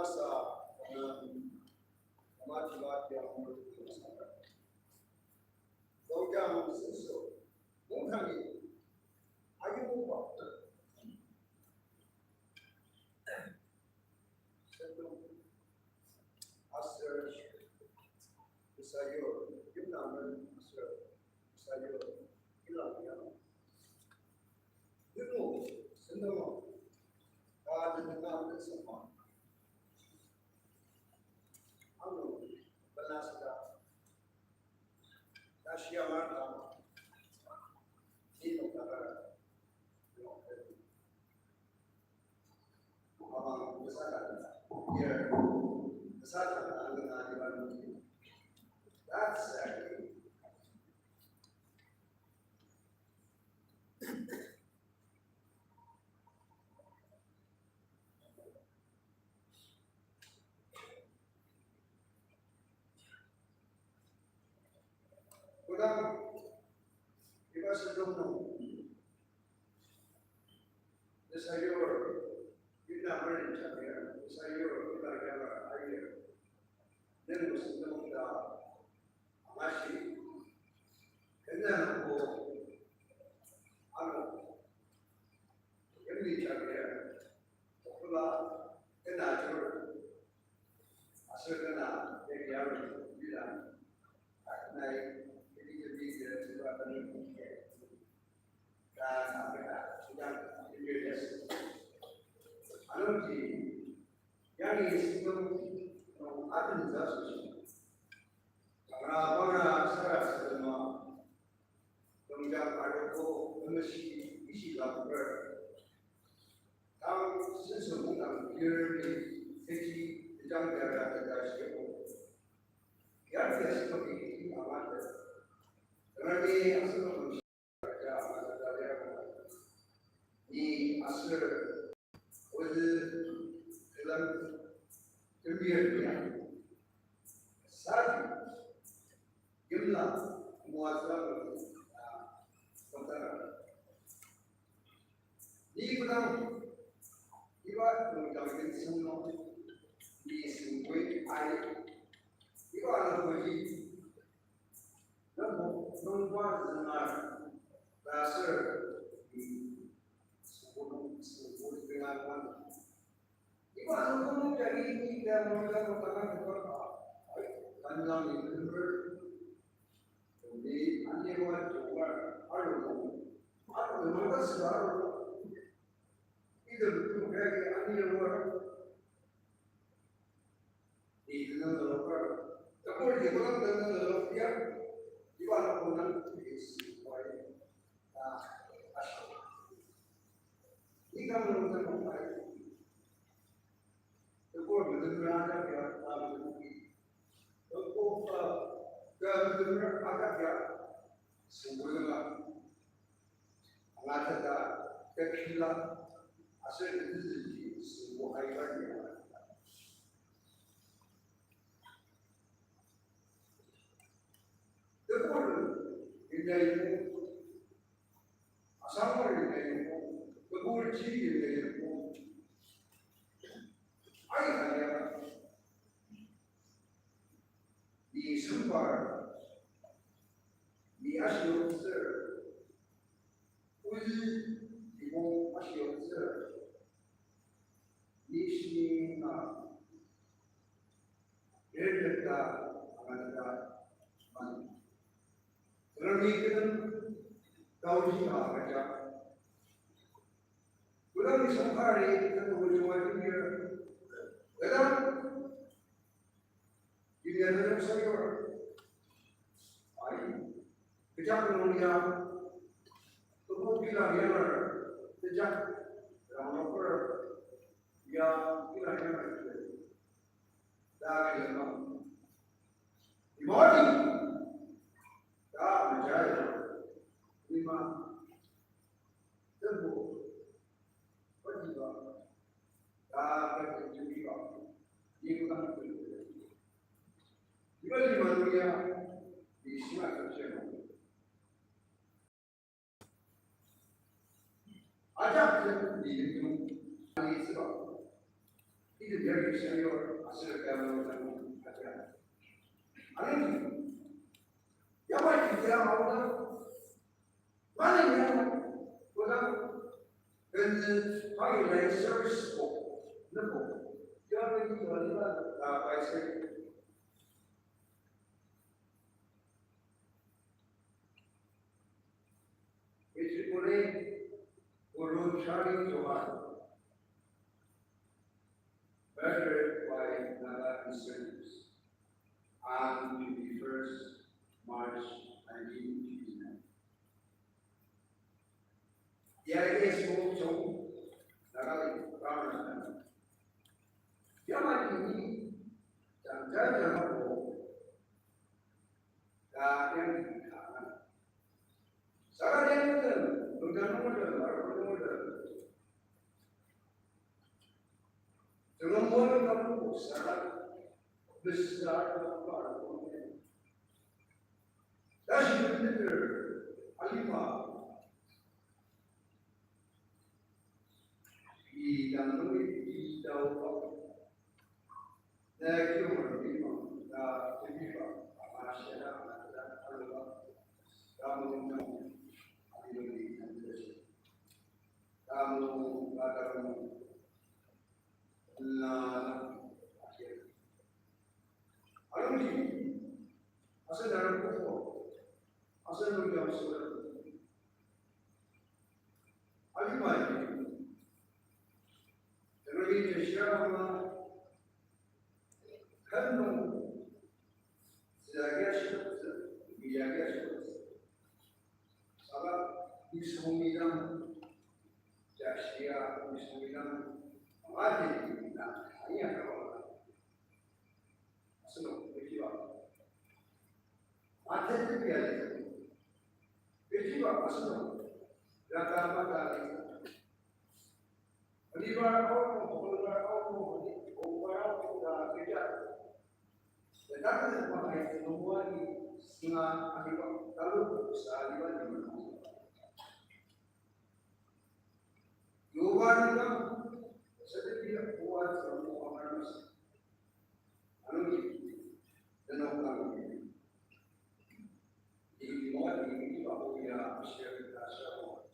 Sa, um, Matiba, Tiamur, Saka. Longkang senso, mungtangi, ayuba. Sentong, aser, Sayur, yimlamen, aser, Sayur, ilang yang. Yungo, sentong, ka, nendang, sentong. Ano, bela sida. Tashi amar kama. Ni nung takar. Ama, kesada. Here. Kesada, anu, anu, anu. That's it. Kodang iba sentong nung, Sayur, ina meren jamir, Sayur, ina yamar ayir, nenu sentong ta, amashi, kena nungbo, ano, yimli jamir, okula, kena jur, aser kena, yagi aru, bila, aknai, yagi yagi, yagi, yagi, Anungji, yangi sentong nung atentsü asoshi, tangra banga sarasadema, longkang arogo, temeshi, ishi lakuker. Tang senso mungdang kirni, kechi, tejang jara teta shiko. Yar ya sentong ni amate. Tangra ni asenok Ni aser ozü külen jembir ya. Sadi yimla mua züla, ah, kotara. Ni kodang iba nungdang yimsüng nung ni süngkoi ai. Iba nungkoi Nungbo, nungbo zünger, ta aser, mm, süngbo nung, süngbo zünger kang. Iba nungbo nung jagi ni ta nungbo nung kang nungbo kang, ai, kang nung ni nungbo. Ni ani wa jungwa, aru nung, aru nung ta sü aru. Ida nung jagi ani wa. Ni tenüng lelokar. Takor ni kodang tenüng lelok ya. Iba na kodang is why. Ah, asho. Ni kang lelok tenüng why. Takor metemra ada ya, ah, metemra. Takor, ah, ka metemra ada ya. Sungguh lelok. Angateta, tepila, aser tetezüji, sübo aibar ya. Tebur, inda ibu, asamar inda ibu, tebur ji inda ibu. Ai, ai, ai. Ni sembar, ni ashiotsür, ul, ni mong ashiotsür, ni shi na, erketa, angateta, man. Rami keten, tauji na, raja. Kodang nisung kari, keten, tauji wa, jimir. Kodang Yimya nung sayur. Ai, kejak nung ya, tubu kila ya, kejak, rang nokor, ya, kila ya, da kila nung. Imani, da mejai, ima, tembu, Iba lima nung ya, ni sima tepsir nung. Ajak ni nung, ani sima. Item yagi sayur aser kayang nung aja. Anungji, yamai jia aoda, mani yamai, koda, kene, pagi lai service ko, nebo, yamai ni wali ba, ah, pai sai. Metropolitan Guru Charlie Chauhan, murdered by Naga insurgents on twenty-first March nineteen fifty-nine. Yagi sokchong, Naga Ramadan. Yamai ni, jangja jangako, ka yang ka. Saka yang tem, nungja nungja, nungja nungja. Tengembuan kamu saka, besar kamu. Tashi bener, alima. Idang nungi idau. Na kiyomer bimang, na tebiba, ama shena, ama teta, aluba. Tamu nung, alu nung, alu nung, alu nung, alu nung, na, na, alu nung, asen darang kufo, asen nung yang surat. Alimai, Temeshi Jeshia ama, kanu, silagia shikotse, milagia shikotse. Saka, nisung midang, Jeshia, nisung midang, mati, na, anya kawa. Asenok, kechiba. Atet tepi alitsü. Kechiba asenok. Raka mata alitsü. Aliba aono, aliba aono, aliba aono, da kecha. Tetapi makai temuani singa aliba, talu sa aliba ni mana. Yoba nunga, sedekira oa tsürabur amarmas. Anungji, tenok kang. Iri moa iri ba oya ashir ta shabo.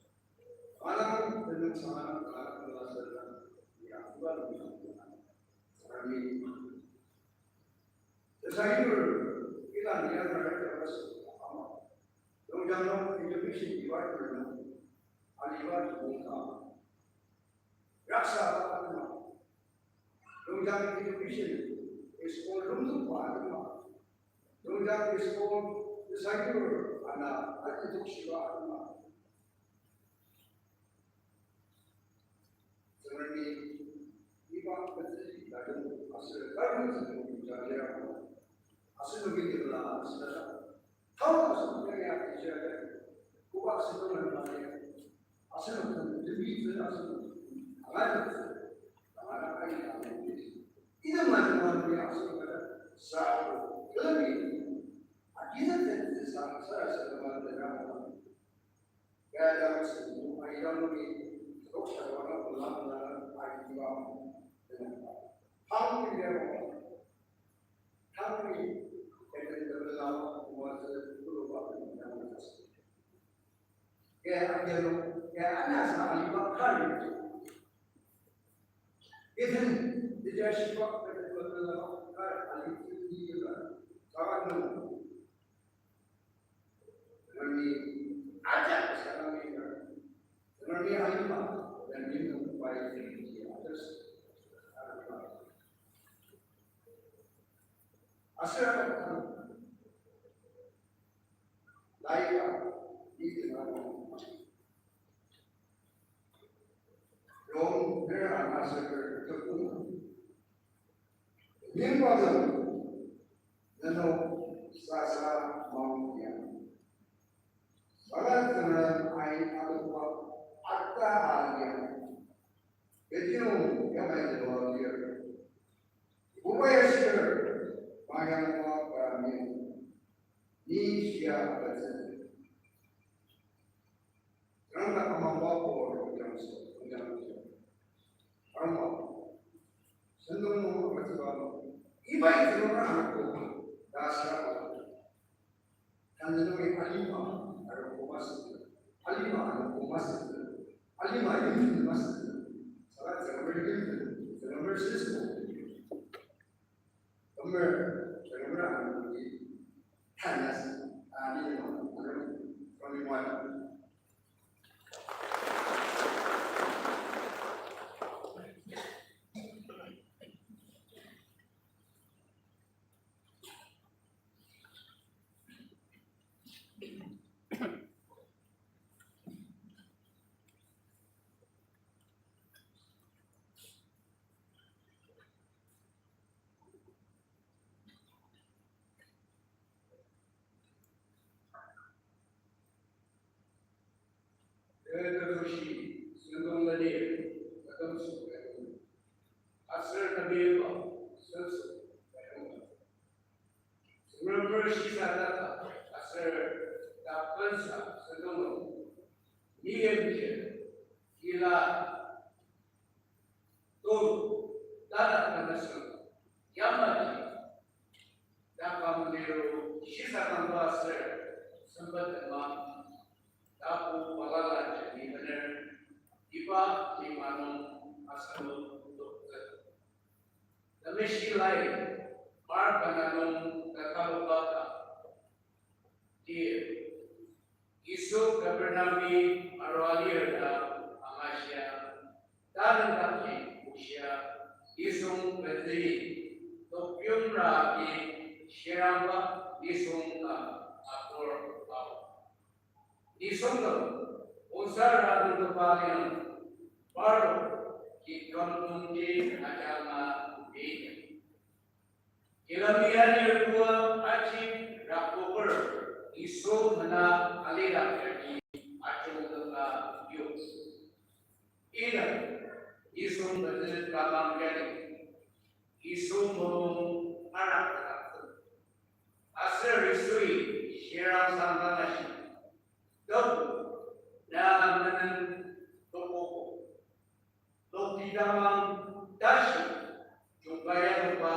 Manang tenok sangang ka kula sedang ya kula nunga. Sarani. Tesayur, ila ni ya nara ya bas ama. Longjang nung education department nung aliba tongka. Raksa atema. Longjang education is for lungdukba atema. Longjang is for desire ana ati tokshiba atema. Tsüngremi iba metsü tajung aser tajung tsü tajung jajira. Aser nungi tibela aser tao aser nungi ya tijira. Koba aser nungi ya. Aser nungi tibitsü aser nungi. Angai tsü. Angai angai angai. Ina mani mani aser nungi sa. Kelemi. Akina tsü sa sa sa mani mani. Kaya dang sung, aidang nungi, toksa dang nung, lam nung, aidang nung, hang nung, hang nung, eden tebelang, watsü, kuluba, nung, kaya aidang nung, kaya anasa, aliba, kari. Eden, ija shiba, eden tebelang, kari, aliba, kari, kari, nung. Kami ajak salami kami. Kami alima dan minum pai di atas. Asal laika di tengah. Rong nera masaker tepung. Ningkwadem nenok sasa maong ya. Saka tenang ai alupa ata alia. Ketiong yamai lua lir. Bubai asir mayangwa kami. Ni shia abatsen. Rangda amangba ko rojang so, rojang so. Arma. Sen nung nung nung nung, iba itsü nung nung nung nung, ta sa. Tanü nungi alima arogo masü, alima arogo masü, alima yimten masü, saka Tsüngremer yimten, Tsüngremer sismo. Amer, Tsüngremer arogo tanü asü, ani ma, arogo, kami ma. Tetushi sentong ladi, tetushi sentong. Aser tebiba senso. Tsüngremer shisadaka aser tapensa sentong. Niyemji kila Tulu, tadak tanasung, yamaji, takam liru, shisadangba aser, sempet tema, tapu balala jeni bener, iba lima nung asenok toktsü. Temeshi lai, Mark ana nung takaluba ka, lir. Yisu Kapernaumi arua lir ta angashia, tanü dakji bushia, nisung pezü, tokpyumra agi shirangba nisung ka apur ao. Nisung ka onsara nungtoba liang, parnok kikam nungji ajanga bidi. Kilami anir tua aji rakpoker Yisu mena alidak yagi ajungtaka yus. Ina Yisu mezü tamang yagi Yisu mulung arak taktsü. Aser Yisui shirang sangdang ashi, "Tebu, na menen tokoko." Lokti tamang tashi jungkaya nungba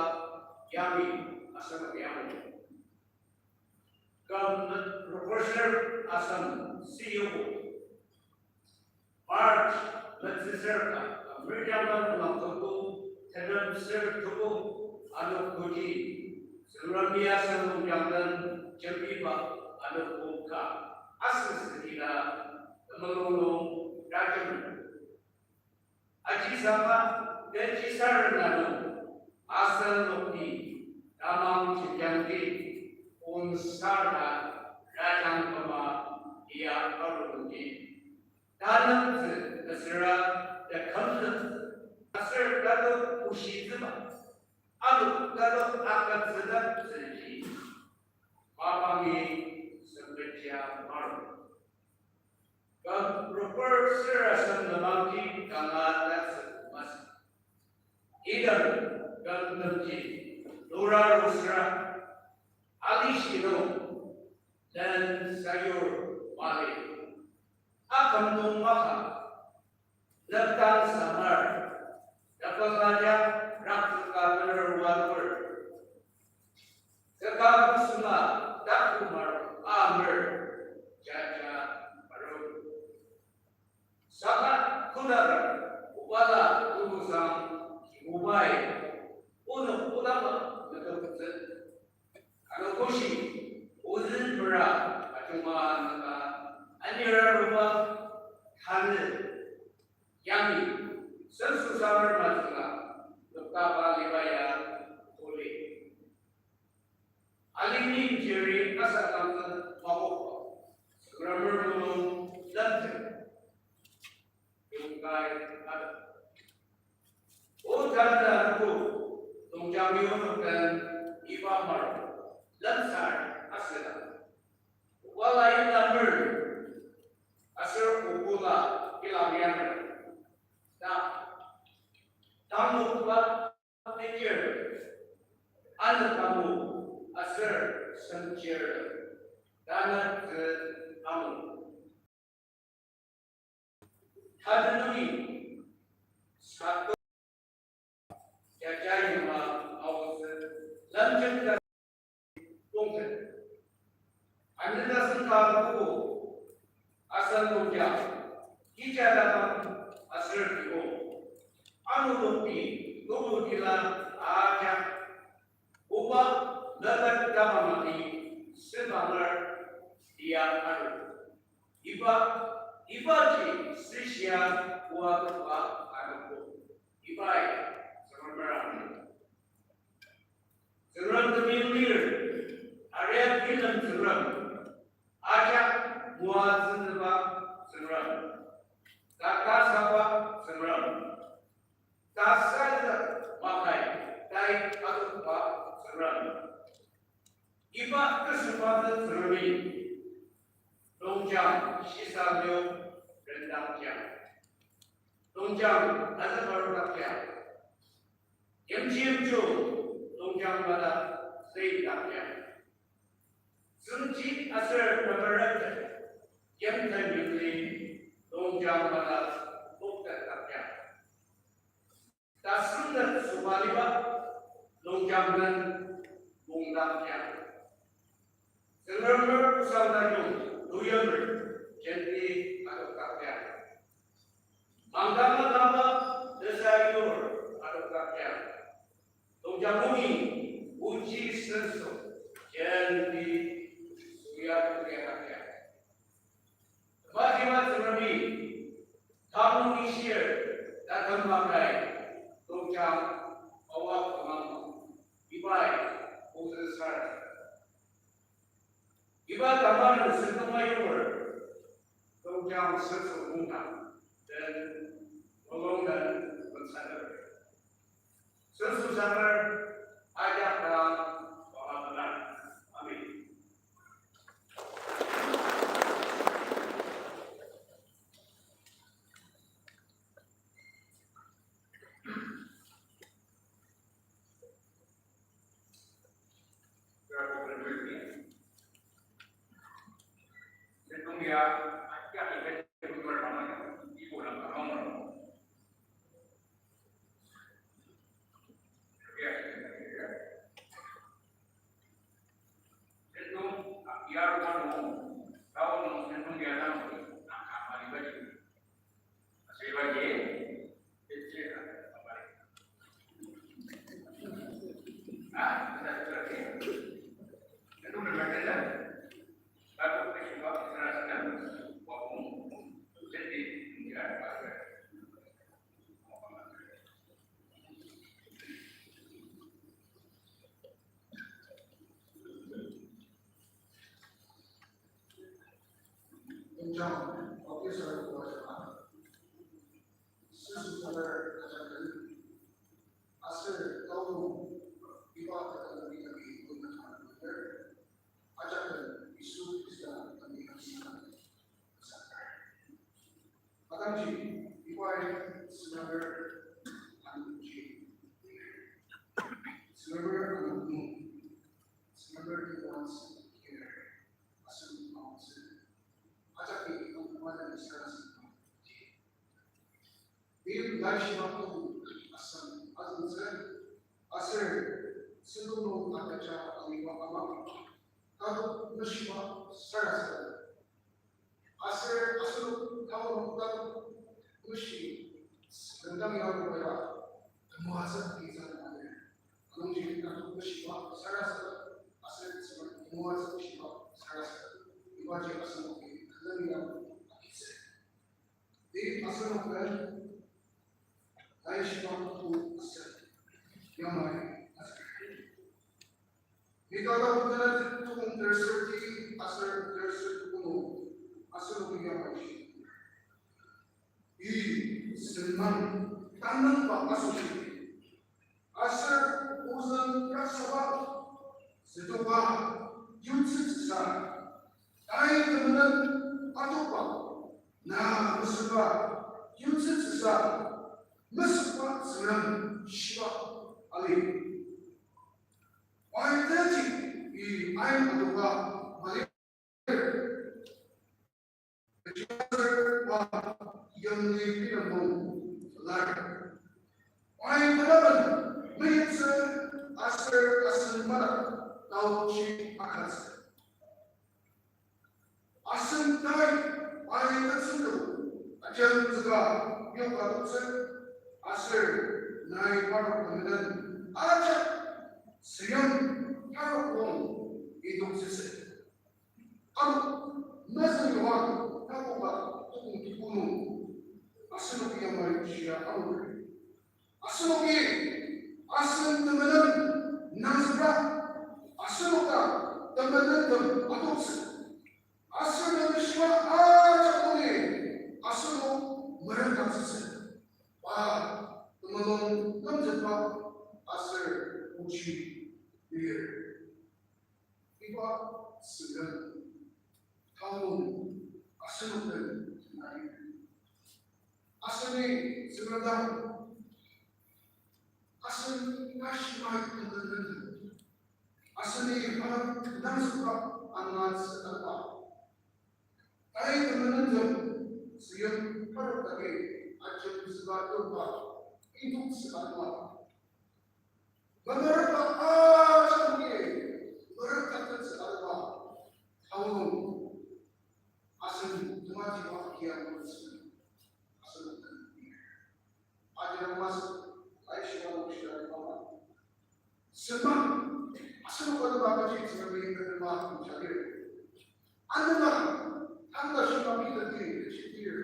yami asem yami. Kam rokoser asem siyogo. March metsüser ka, America nung tuko, tenem ser tuko, ano koji, Tsüngremi asem nung yangden jembiba, ano koka, asüsüdila, temulung nung rajem. Ajisaka, kechisarena nung, asen nokti, tamang jikangti, onsara, rajang kama, iya arungji. Tanangtsü, asüra, takümtsü, aser tatok pushitsüba, ano tatok akatsüdaktsüji, mapangi sempetja maru. Kam rokor sür asem lenmangji kanga tatsü masü. Item kam temji lura rusra alishi nung len sayur mali. Aküm nung maka, leptang samar, leptang aja raktsüka bener watur. Saka kusuma takumar amer jaja aru. Saka kudar ubala tulusang kibubai unok kudama metuktsü. Ano koshi ozü mera ajunga naka anira ruba tanü yangi senso samar mazüla nokdaba libaya kuli. Alimi jeri asa tangtsü makokba, Tsüngremi mulung lemtem. Yongkai ada. O tanda ko, tongjang yonok den iba mar, lemsar asüla. Wala yonda mer, aser obula ilang yanger. Ta, tamokba Teacher, ano tamu aser sengchir, tanü tsü amo. Tanü nungi sato ya jayonga aotsü lemjemda tongtet. Anü tasen ka tuko asen nungja kija takang aser tiko. Ano nokti tulu tila ajak oba ladak tamang agi sebanger tia ano. Iba, ibaji sishia oa tokba anogo. Ibai Tsüngrem merang. Tsüngrem temeim lir, aria bilem Tsüngrem, ajak moatsüba Tsüngrem, kakasaba Tsüngrem, tasazü makai tai adokba Tsüngrem. Iba tesüngmangtsü Tsüngremi, longjang shisalu rendangja, longjang azükarudakja, yimjimju longjang mala züidakja, tsüngji aser temerem yimten yimli longjang mala poktetdakja. Tasüngtet sobaliba longjang den mungdakja. Tsüngremer osang tajung luyamer jenti adokdakja. Mangdang akaba tesayur adokdakja. Longjang nungi ochi senso jenti suya tokdakja. Tematiba Tsüngremi, tanü nung ishir, tatem makai, longjang, awa kümang, ibai, ozü sar. Iba tamaren sentong ayur, longjang senso mungdang, den, molong den, bensader. Senso sanger ajak dang wanga pelar. Amen. Longjang, officer wajaba, senso sanger ajaken, aser taonung iba katalemi agi kümang ajaker, ajaken Yisu Khrista temi agi kümang ajaker. Atangji, ibai Tsüngremer anungji, Tsüngremer anung nung, Tsüngremer temoatsü kir, asen aotsü, ajaki amkuma den sarasadem. Ni laishiba apu asem azüngtsü, aser sentong nung agüja aliba ama, tatok meshiba sarasadem. Aser asenok taonung tatok meshi sendang ya lua ya, temoatsü agitsü na lir. Anungji tatok meshiba sarasadem, aser temoatsü meshiba sarasadem. Ibaji asenoki külemi ya agitsü. Ni asenoki laishiba apu asem yamai asem. Mika tapu tenet tukong terser ti aser terser tukong nung asenoki yamai shi. I senmang tanangba asoshi. Aser ozüng rasaba, zütoba, yutsütsüsa, tai temenen atoba, na mesüba, yutsütsüsa, mesüba Tsüngrem shiba ali. Pai teti i ain atoba mali. Yimli bilembo lar. Pai telaben aser asen madak taochi agütsü. Asen tai pai tatsüngdo ajemzüka yoka toktsü aser nai parnok temenen ajak süyang parnok nung idoktsütsü. Ano, mezüng Yohan takoba tokong tuko nung asenoki yamai shia angur. Asenoki asen temenen nangzükra, asenok dang temenentem adoktsü. Aser nangzükshia ajak nungi asenok merangkangtsütsü. Pa, temulung lemzükba aser ochi lir. Iba sülen taonung asenok den nai. Aseni sülen dang, asen kashimai temenen, aseni parnok nangzükba angatsü atba. Tai temenen tem, süyang parnok dagi ajemzüka yoka, idoktsü atba. Memerangba ajak nungi, merangkangtsü atba, taonung, asen tematiba kia nungtsü, asen aji mas, lai shiba nung shia mama. Sema, asen kotema kaji tsüngami kotema nungjalir. Anema, tangda shiba mi tati shitir.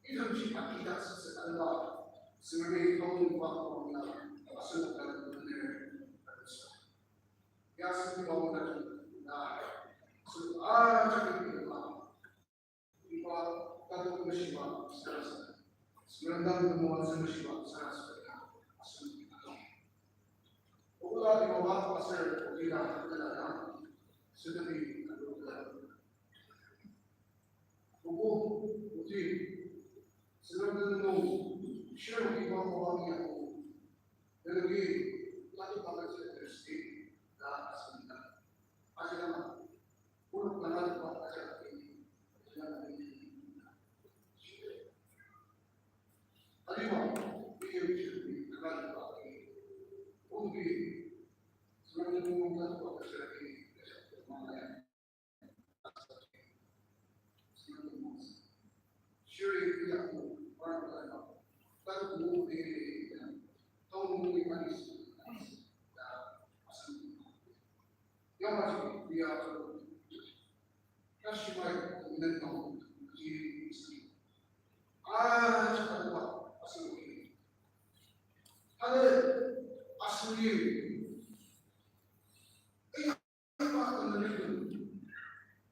Itemji akida sütsü alba, Tsüngremi taonung pa kong ya, asenok dang bener arusü. Ya senti pa kong ya, na, asenok ajak iba, iba tatok meshiba sarasadem, Tsüngrem dang temoatsü meshiba sarasadem, asenok dang. Ola iba ba aser okila tela ya, sedemi alo tela. Obo, oti, Tsüngrem tenüng nung, shirem iba oba ya o, tenüng i, lati ba ka tsü Thursday, da asem da. Aji lama, uluk na lati ba ka tsü Thursday, aji lama, aji lama, aji lama, aji lama, aji lama, aji lama, Tsüngrem tenüng nung lati ba ka tsü Thursday, aji lama, aji lama,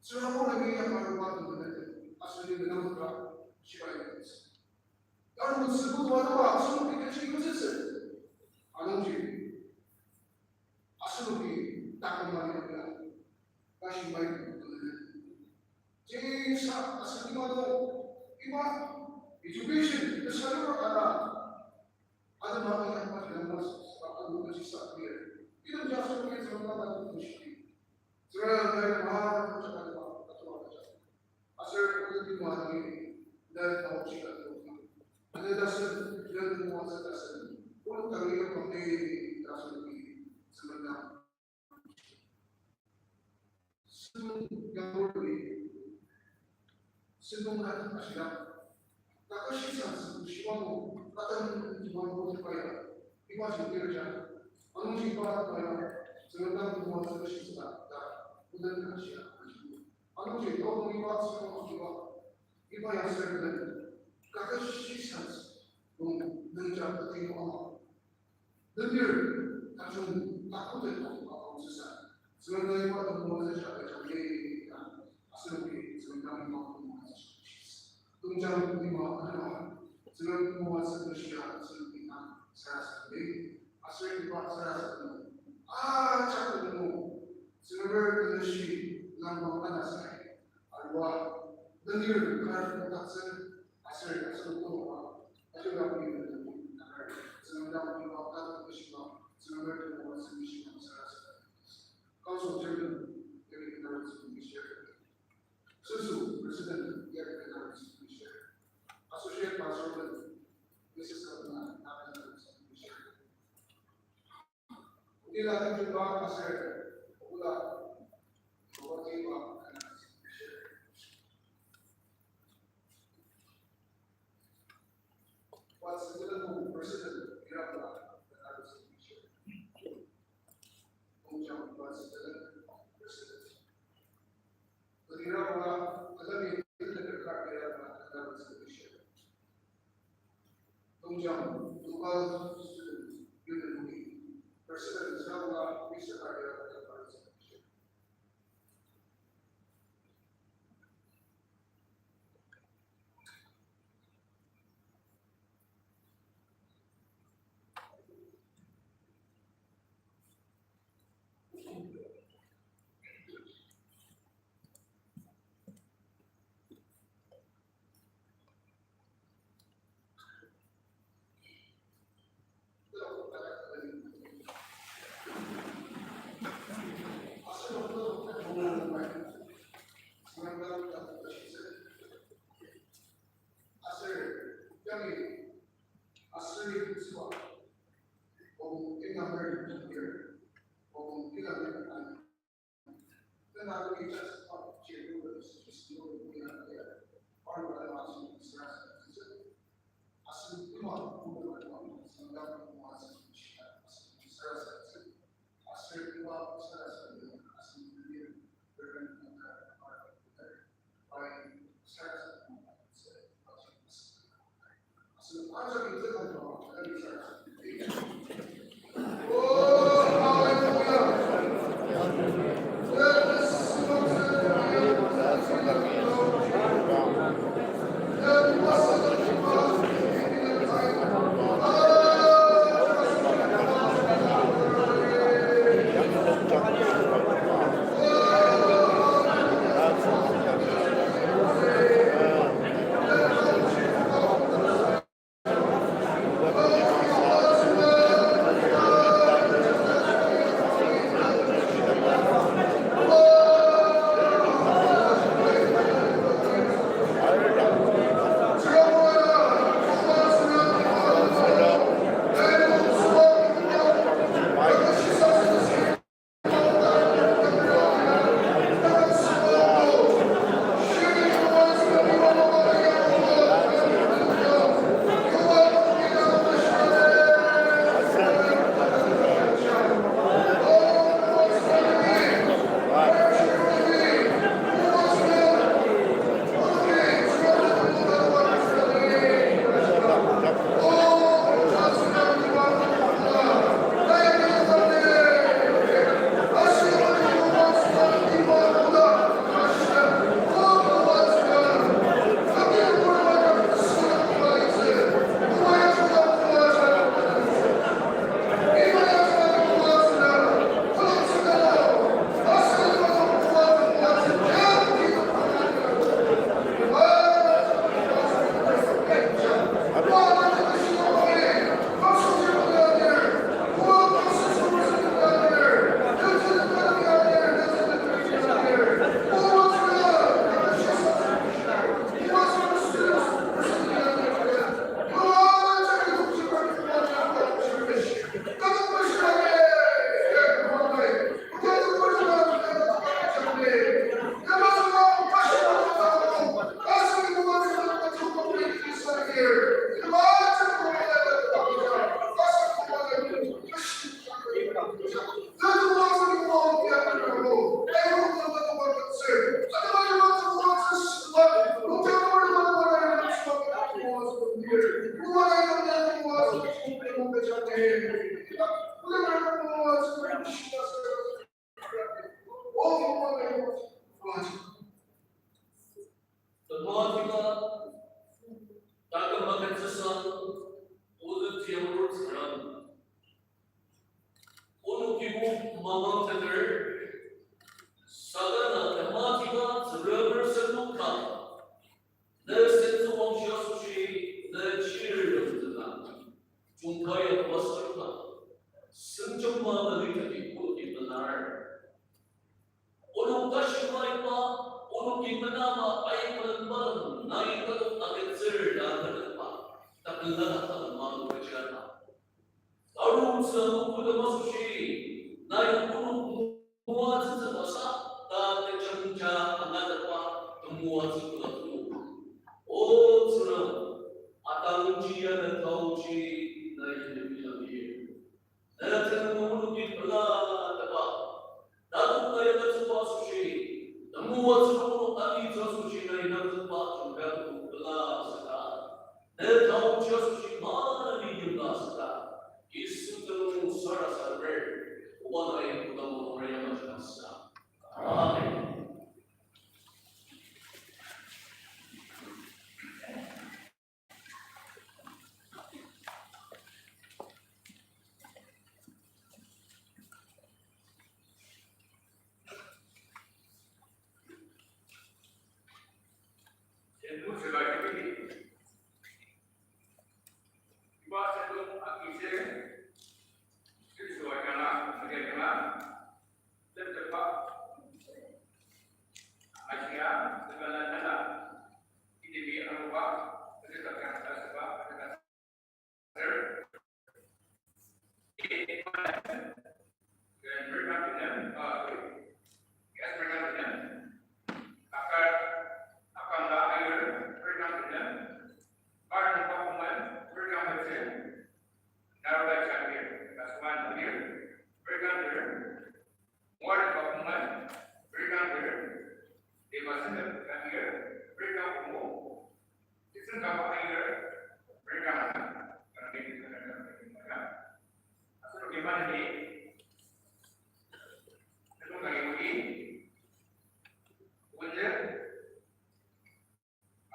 Tsüngrem o nagi ya maruba nung nung asoshi nung nang kura shibai nung. Taru tsübu dua dua asoshi kechi yutsütsü. Anungji asoshi takam mali nung ya. Ka shibai nung nung. Jisa asoshi ma nung. Iba education, the salary ana. Adama iya pa jina mas, saka nung kaji sa lir. Item jaso ke Tsüngrem na nung shi. Tsüngrem na ma jaka ma, atuma kaja. Aser ulu di ma ni, na tao shi ka tu. Ane dasen, na nung wa sa dasen. Ulu kari ka pang ni, dasen ni, Tsüngrem na. Sentong yanglur ni, sentong na ashila. Takashi sa sentong shiwang, tatan shiwang ko tepaya. Iba jengkir ja. Anungji iba tepaya. Sentong tang tepaya takashi sa ta. Kudan ashila. Anungji tao iba sentong shiwang. Iba ya servant, kakashi sans, nung, nungja pati ama. Nunir, kachung, takute tong, ama sisa. Zerna iba tong mo zesha kachang ye, ya, asenok ki, zerna iba tong mo zesha. Nungja iba, ama, zerna tong mo zesha, zerna iba, sarasa ye, aser iba, sarasa ye. Ah, chakun mo, zerna, zerna shi, nang mo, ana sai. Arua, nunir kar tatsü, aser asenok tongba, ajak ya pei nunir, Tsüngrem dang iba kar tatsüba, Tsüngrem dang iba tsüngmishima sarasadem. Council Chairman, David Lawrence Bishop. Susu, President, David Lawrence Bishop. Associate Pastor, Missus Kalpana, David Lawrence Bishop. Ila nungjuba aser ola, oba tiba kana. Watsütelen President irabla kana. Tongjang Watsütelen President. Tongjang Global Student Union President. Aser yangi aser yimtsüba, obung ingamer yimtsüba, obung ingamer yimtsüba. Tematiba taküm agütsüsa, ozü tiaru tsürang. Onoki o mamang teter, saka na tematiba tsüraber senok ka, ne sentsüwangshi asoshi, ne chirtem tena, jungkaya pastor ka, sengjema mali tati koti benar. Onok tashi maiba, onoki menaba aika balem nai kadok agütsür ta menaba, takela takala mano kajana. Aru tsü ano kudama asoshi, Anungji ya ne taoji na yimya bilang lir. Ne tenüng nung onoki pela teba. Tatok na ya ne tsüba asoshi, temoatsü onok alitsü asoshi na inangzükba tongka pela saka. Ne taoji asoshi maneni yimla saka. Yisu tenüng nung sarasademer, oba nai kodang mulung raya majanga saka. Amen.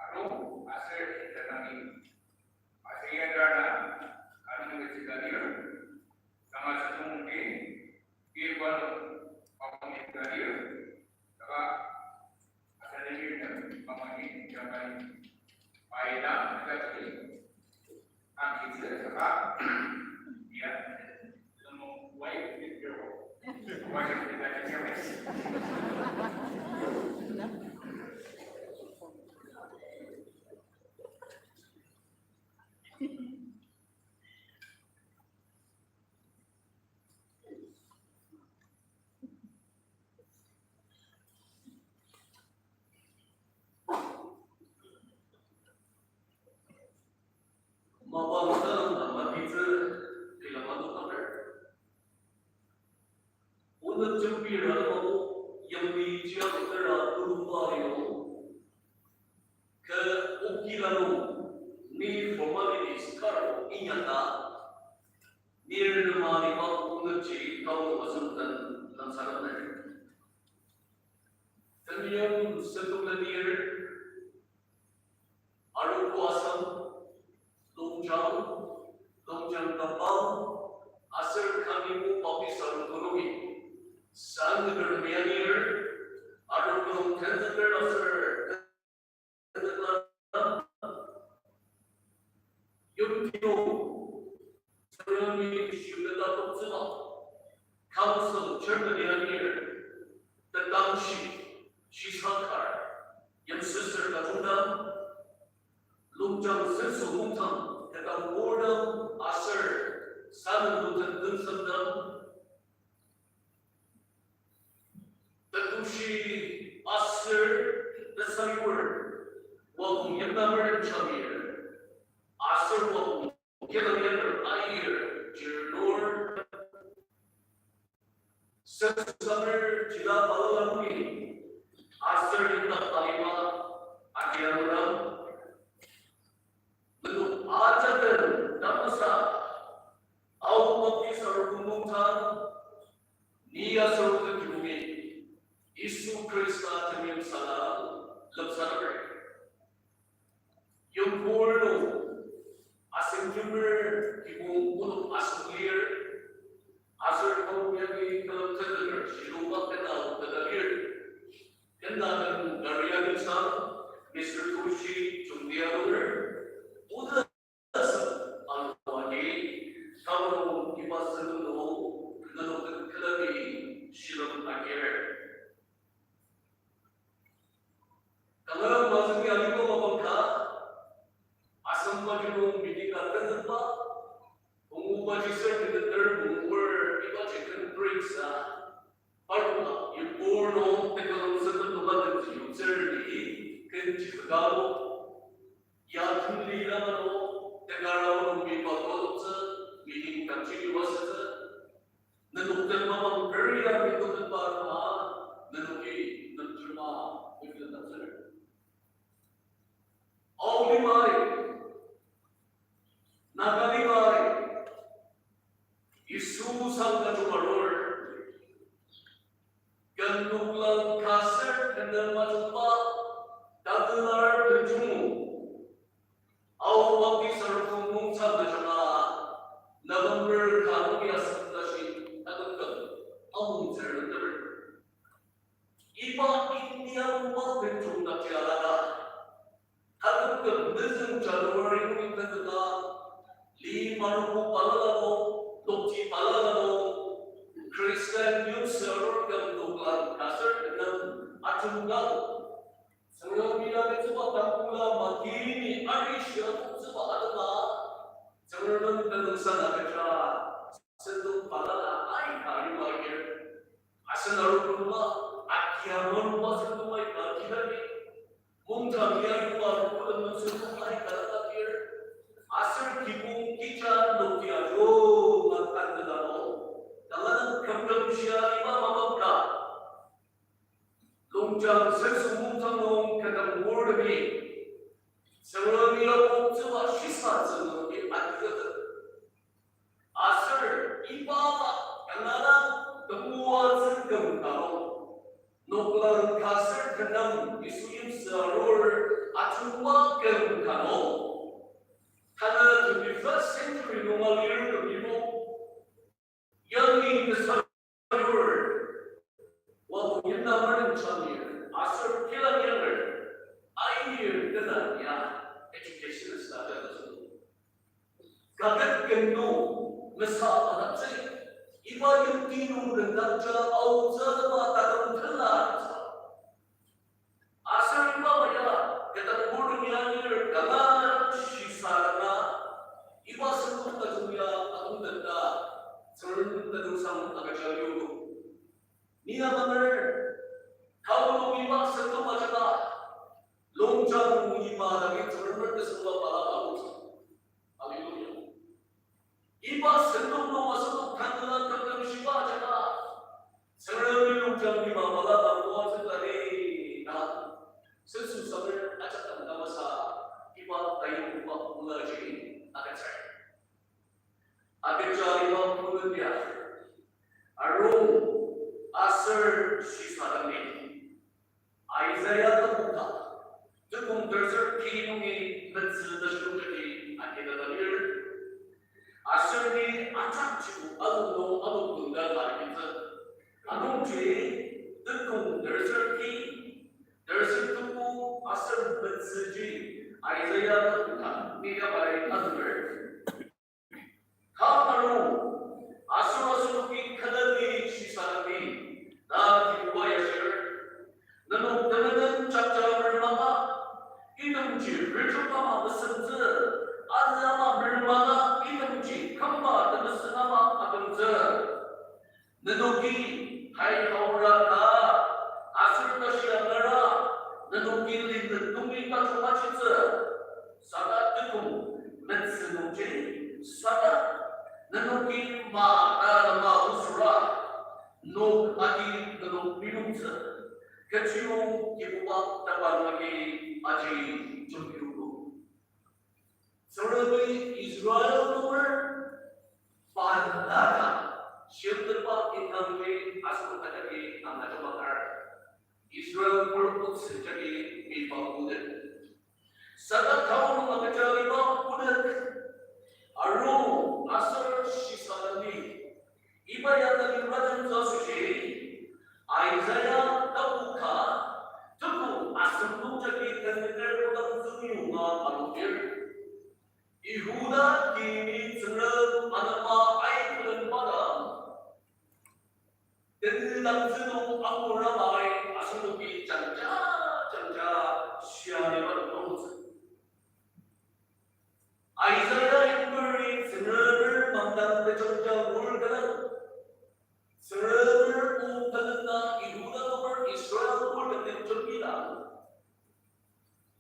Arung aser itanagi. Aser ya dara, kani nungji galir, kanga sentong nungji, bir kwan nung, pakong galir, saka aser nungji nung, pakong ni, jambai, pai dang, galir, ang kitsü, saka, ya, Mapang tanang na mapitsü lila manu tamer. Onük jembira manu yamli jiang tera tulungba lino. Ke okila nung ni formalities kar inyaka. Nir nema lima onükji kau asem den lansaraner. Temeim sentong lenir. Arogo asem, Longchang, Longchang Kapang, aser Kanibo Baptist Arogo nungi, Sangner Meyanir, Arogo nung Tenzüker aser Tenzüker, Yimkino, Tsüngremi shimleta toktsüba, Council Chairman ya lir, Tetangshi, Shisakar, Yimsüsür Kachungdang, Longchang Senso Mungtang, Tetang Bordang, aser Sanang Longchang Dengsemdang, Tetushi aser tesayur, Wakong Yimdamer Chamir, aser Wakong Kilang Yimdamer Ayir, Jirnur, Senso Samer Jila Palalami, aser Yimdak Alima, Adianuram, Nenok ajak den tamasa, Ao Baptist Arogo Mungtang, ni aser oda kibomi, Yisu Khrista temeim salem lepsateper. Yimkor nung, asen yimer kibong onok asem lir, aser kibong yagi külem tetener, shilung bak tena teta lir. Kenda den gari agütsü, Mister Kushi, Chungdi alunger, oda asem alua agi, taonung iba sentong nung, nenok den külemi shilem agir. Kanga mazüngi aliba mapang ka, asem majunung midi ka tenzükba, pungu baji ser tenzüker pungu iba chicken break sa, parnok yipur nung tekülem sentong nung ladenji yutsür ni, ken chizükalo, ya tuli lama nung, iba toktsü, meeting kangchili wasütsü, nenok den mapang peria metotetba ma, nenoki nemterma mepfilentatsür. Ao limai, Naga limai, Yisu sangka chumarur, küm noklang ka ser tenem ajungba, tatelar benjungu. Ao Baptist Arogo mungsa mejanga, November ka nung ya sangka shi, taküm küm, amung zerleter. Iba India mungba benjung dakji alaka. Taküm küm mezüng January nungi tenzüka, li marubu balala nung, lokji balala nung, Christian youth arur küm noklang ka ser tenem ajungdang. Tsüngremi agütsüba takula makini arishi atoktsüba atema, Tsüngrem tenüngsang agüja, sentong balala aika yua agir. Asen aruba nunga, akia maruba sentong aika kidagi. Mungdang ya yua aruba nung sentong aika agir. Aser kibong kija nokia yo makan dala lo. Tangadan kümküm shia iba mapang ka. Longjang senso mungdang nung kü tembur temi, Tsüngremi apoktsüba shisa tsüngremi atiyatep. Aser iba kanga dang temoatsü küm ka nung, noklang ka ser tenem Yisu yimsü arur ajungba küm ka nung, tanü twenty-first century nung alir küm ibo, yangi kasa yur, wabo yimna maren chanir, aser kilang yanger, air kena ya education study atasü. Kaket kendo mesa atatse, iba yimti nung kendakja aotsü ma taküm tela atatse. Aser iba maya, ketang boarding ya lir kanga shisa danga, iba sentong tajung ya atongteta, Tsüngrem tenüngsang agüja liudo. Ni amanger, kaono iba sentong ajanga, longjang iba dagi Tsüngrem tesüngba balala aotsü. Hallelujah. Iba sentong nung asenok tanela kümküm shiba ajanga, Tsüngremi longjang iba balala aotsü ta ni ta. Senso samer ajak kanga masa, iba tayi iba kula ji agütsür. Agüja iba kula dia. Arung aser shisa dang ni. Isaiah tapu ka, tekong terser ki nungi metsü ta shilung jagi agidala lir. Aser ni ajak jibo alung nung alung tongda ka agitsü. Anungji tekong terser ki, terser tebu aser metsüji Isaiah tapu ka ni ya bai azünger. Kang arung, asür asenoki külemi shisadangdi, ta Kibuba ya shir. Nenok temenen chapcha mermanga, itemji rirchok ama mesüngtsü, azü ama mermanga, itemji kümba temesüng ama akümtsü. Nenoki hai haora ka, aser tashi angara, nenoki litet nungi tajung ajitsü, saka tekong metsü nungji, saka nenoki ma ta lama usura, nok agi nenok minungtsü, kechiyong Kibuba taban agi aji jembiugo. Tsüngremi Israel nunger balaka shimtetba indang nungi asenok ajaki angatemakar. Israel nunger otsü jagi iba odet. Saka taonung agüja iba odet. Arung aser shisadangdi. Iba ya tali rajan za süshi, Isaiah tapu ka, tebu asem nung jagi tanüker kodang züngyonga alokir. Yihuda kini Tsüngrem anema aibelen padang. Tenüdang zünung angurama ai asenoki jangja, jangja shia liba nungtsü. Isaiah yimkuri Tsüngremer mangdang tejangja wurkelen, Tsüngremer o tanüna Yihuda nunger Israel wurkelen jembidang,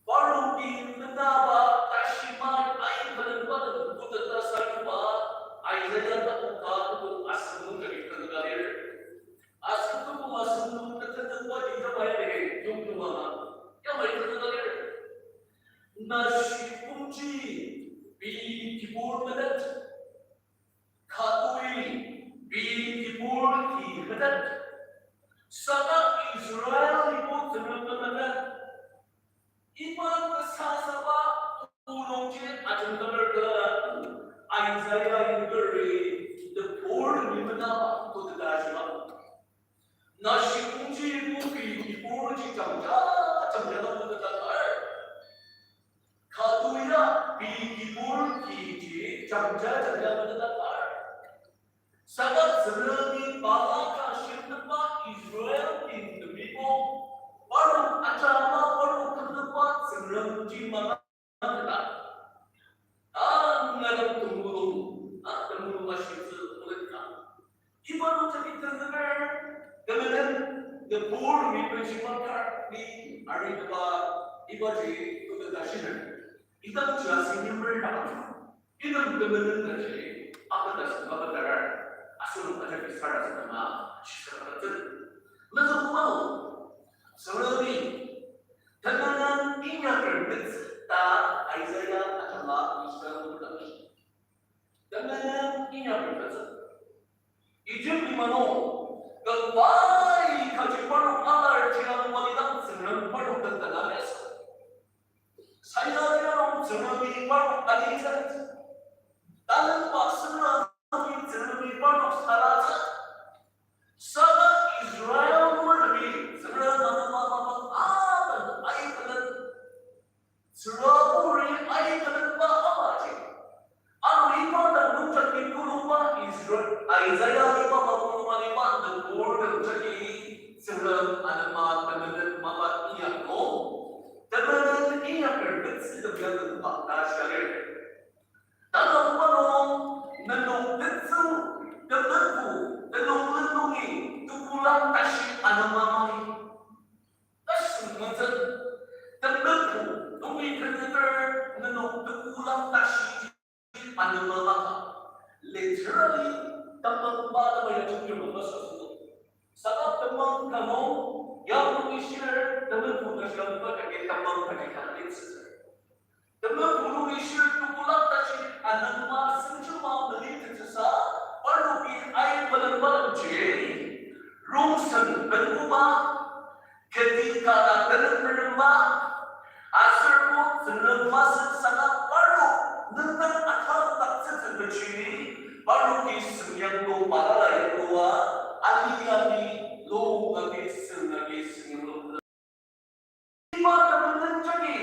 Pharaoh-i menaba tashimai aibelen padang kuteta Ji, pei kibur metet. Katui, pei kibur ki metet. Saka Israel ibo Tsüngrem metet. Iba kasa saba tulungji ajemdaker ka Isaiah yiberi the poor ni mena koda shiba. Na shikungji ibo pei kiburji jangja jangja na koda kar. Katuya pei kibur kiji jangja jangja na koda kar. Saka Tsüngremi balaka shimteba Israel timtemibo, parnok ajaba parnok kümteba Tsüngremji maka keta. Angadang temulung, a temulung ashitsü kuleta. Iba nungji tenzüker, temenen, the poor mi penshi bakar, mi aritiba, ibaji koda shiner. Idang jasi nimber na. Item temenen tashi, apa tashi baba tarar, asenok aja bisar asenok ma, shisar atsü. Mezüngmao, Tsüngremi, temenen inyaker metsü ta Isaiah ajanga Israel nungdang. Temenen inyaker metsü. Egypt lima nung, kangbai kaji parnok alar jiang walidang Tsüngrem parnok tentana mesü. Sayaji nung Tsüngremi parnok alitsü. Tanenba süngremi Tsüngremi parnok saratsü. Saka Israel nunger Tsüngrem anema mapang aben aikelen. Tsüraburi aikelen ba amaji. Ano iba dang nungjagi kulungba Isra-, Isaiah iba ba kulungba iba the poor nungjagi Tsüngrem anema temenen mapa inyaklo. Temenen inyaker metsü temya nungba ta shialir. Tanü mano nenok tetsü temetpu tenok lendongi tukulang tashi anema mali. Tashi metsü temetpu nungi teneter nenok tukulang tashi anema maka. Literally, tamang ba tamang ya jokyo maka sasü. Saka tamang kanung, ya nungi shir, tamang kuna shir, tamang kani kani sasü. Temepulu ishir tukulak tashi anema senjema mali tetsüsa, parnoki ai balem balemji, rongsen benbuba, keti kata tenem meremba, aser bo Tsüngrem masü saka parnok nüngdang atalokdak tsütsübaji, parnoki semyanglu balala yangluwa, ali ali, lo agi, seng agi, semyanglu. Iba temenen jagi,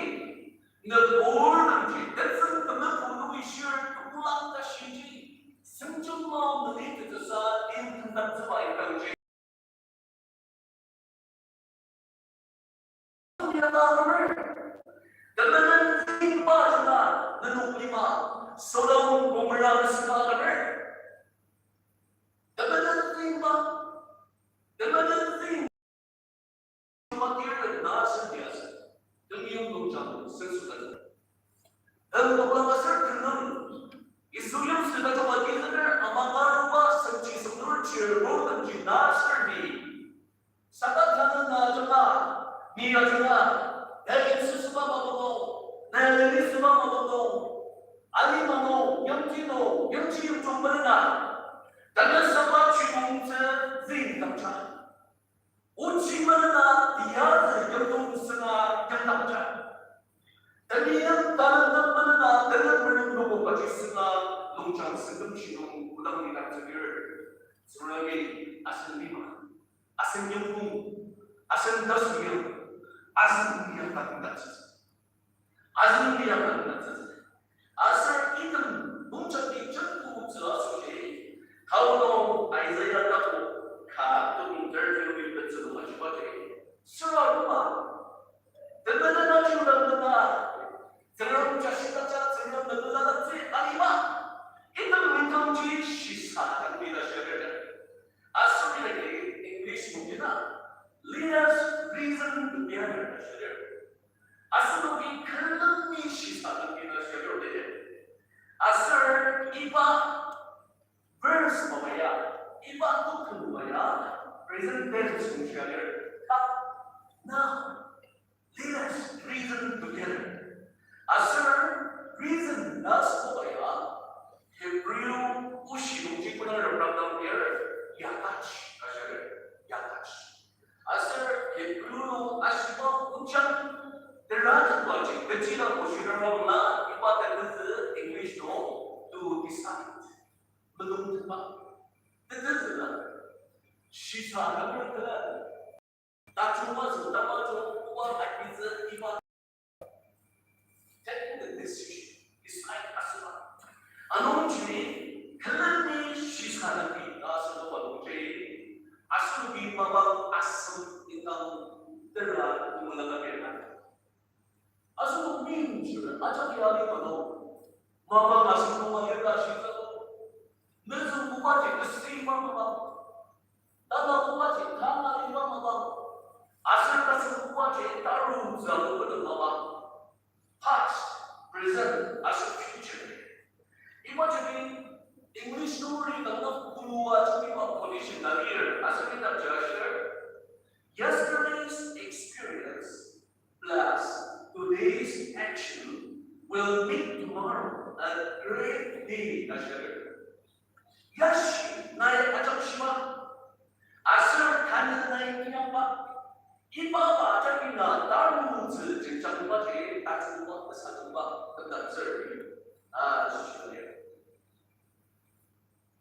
ne bor nungji, tetsüng temepulu ishir tukulak tashiji, senjema mali tetsüsa, in tendaktsüba ikangji. Temenen zingba jena, nenok lima, Sodom Gomorrah mesüka kemer. Temenen zingba, temenen zing Matir na sentias, temyong nungjang sensutan. Em noklang aser tenung, Yisu yimsü tajung agi zener amanga ruba senji senur chir ro tenji na serdi. Saka tanü na ajanga, ni ajanga, na yimsüsüba mapang nung, na lenisüba mapang nung, alima nung, yimti nung, yimti yimjung merena, tanü saba chiyungtsü zing tamja. Ochi merena tiyazü yimdong sünga yimdangja. Temeim talentep merena tenem merem noko kaji sünga longjang sentong shidong kodang lidaktsüdir. Tsüngremi asen lima, asen yimdong, asen tasuyang, asen miyang takendaktsütsü. Azüng liang nang natsütsü. Aser item nungjagi jembu tsü asoshi, Kauno Isaiah tapu ka tukong thirty-three betsü nung ashibaji. Süraruma, temenen ajidang nunga, Tsüngrem jashikaja, Tsüngrem nunga natsü alima, item nungjagi shisa tangmi ta shirja. Aser idagi English nungji na, let us reason together ta shirja. Asenoki külemi shisa nung ina shirode. Aser iba verse maya, iba tukun maya, present tense nung shirode. Now, let us reason together. Aser Side. Melungtetba. Tetezüla. Shisa tangar külen. Tajungba zü, taba zü, koba agitsü iba. Taking the decision, decide asüba. Anungji, külemi shisa nati ta asüba nungji, asenoki mapang asem indang tera temela kabena. Asenok meimchir ajak ya lima nung, mapang asem nung alirka shitsü. Mezüng kobaji kesi mapang, tana kobaji kanga lima mapang, aser tasü kobaji tarutsü aluba mapang. Past, present, aser future. Ibaji English nungri kanga kulua jagi mapang condition na lir, aser kita jashir. Yesterday's experience plus today's action will make tomorrow a great day, ta shir. Yashi nai ajak shiba, aser tanü nai inyakba, iba ba ajak ina tarutsü jenjangba ji tajungba, tesajungba, ketatsür, a, shia.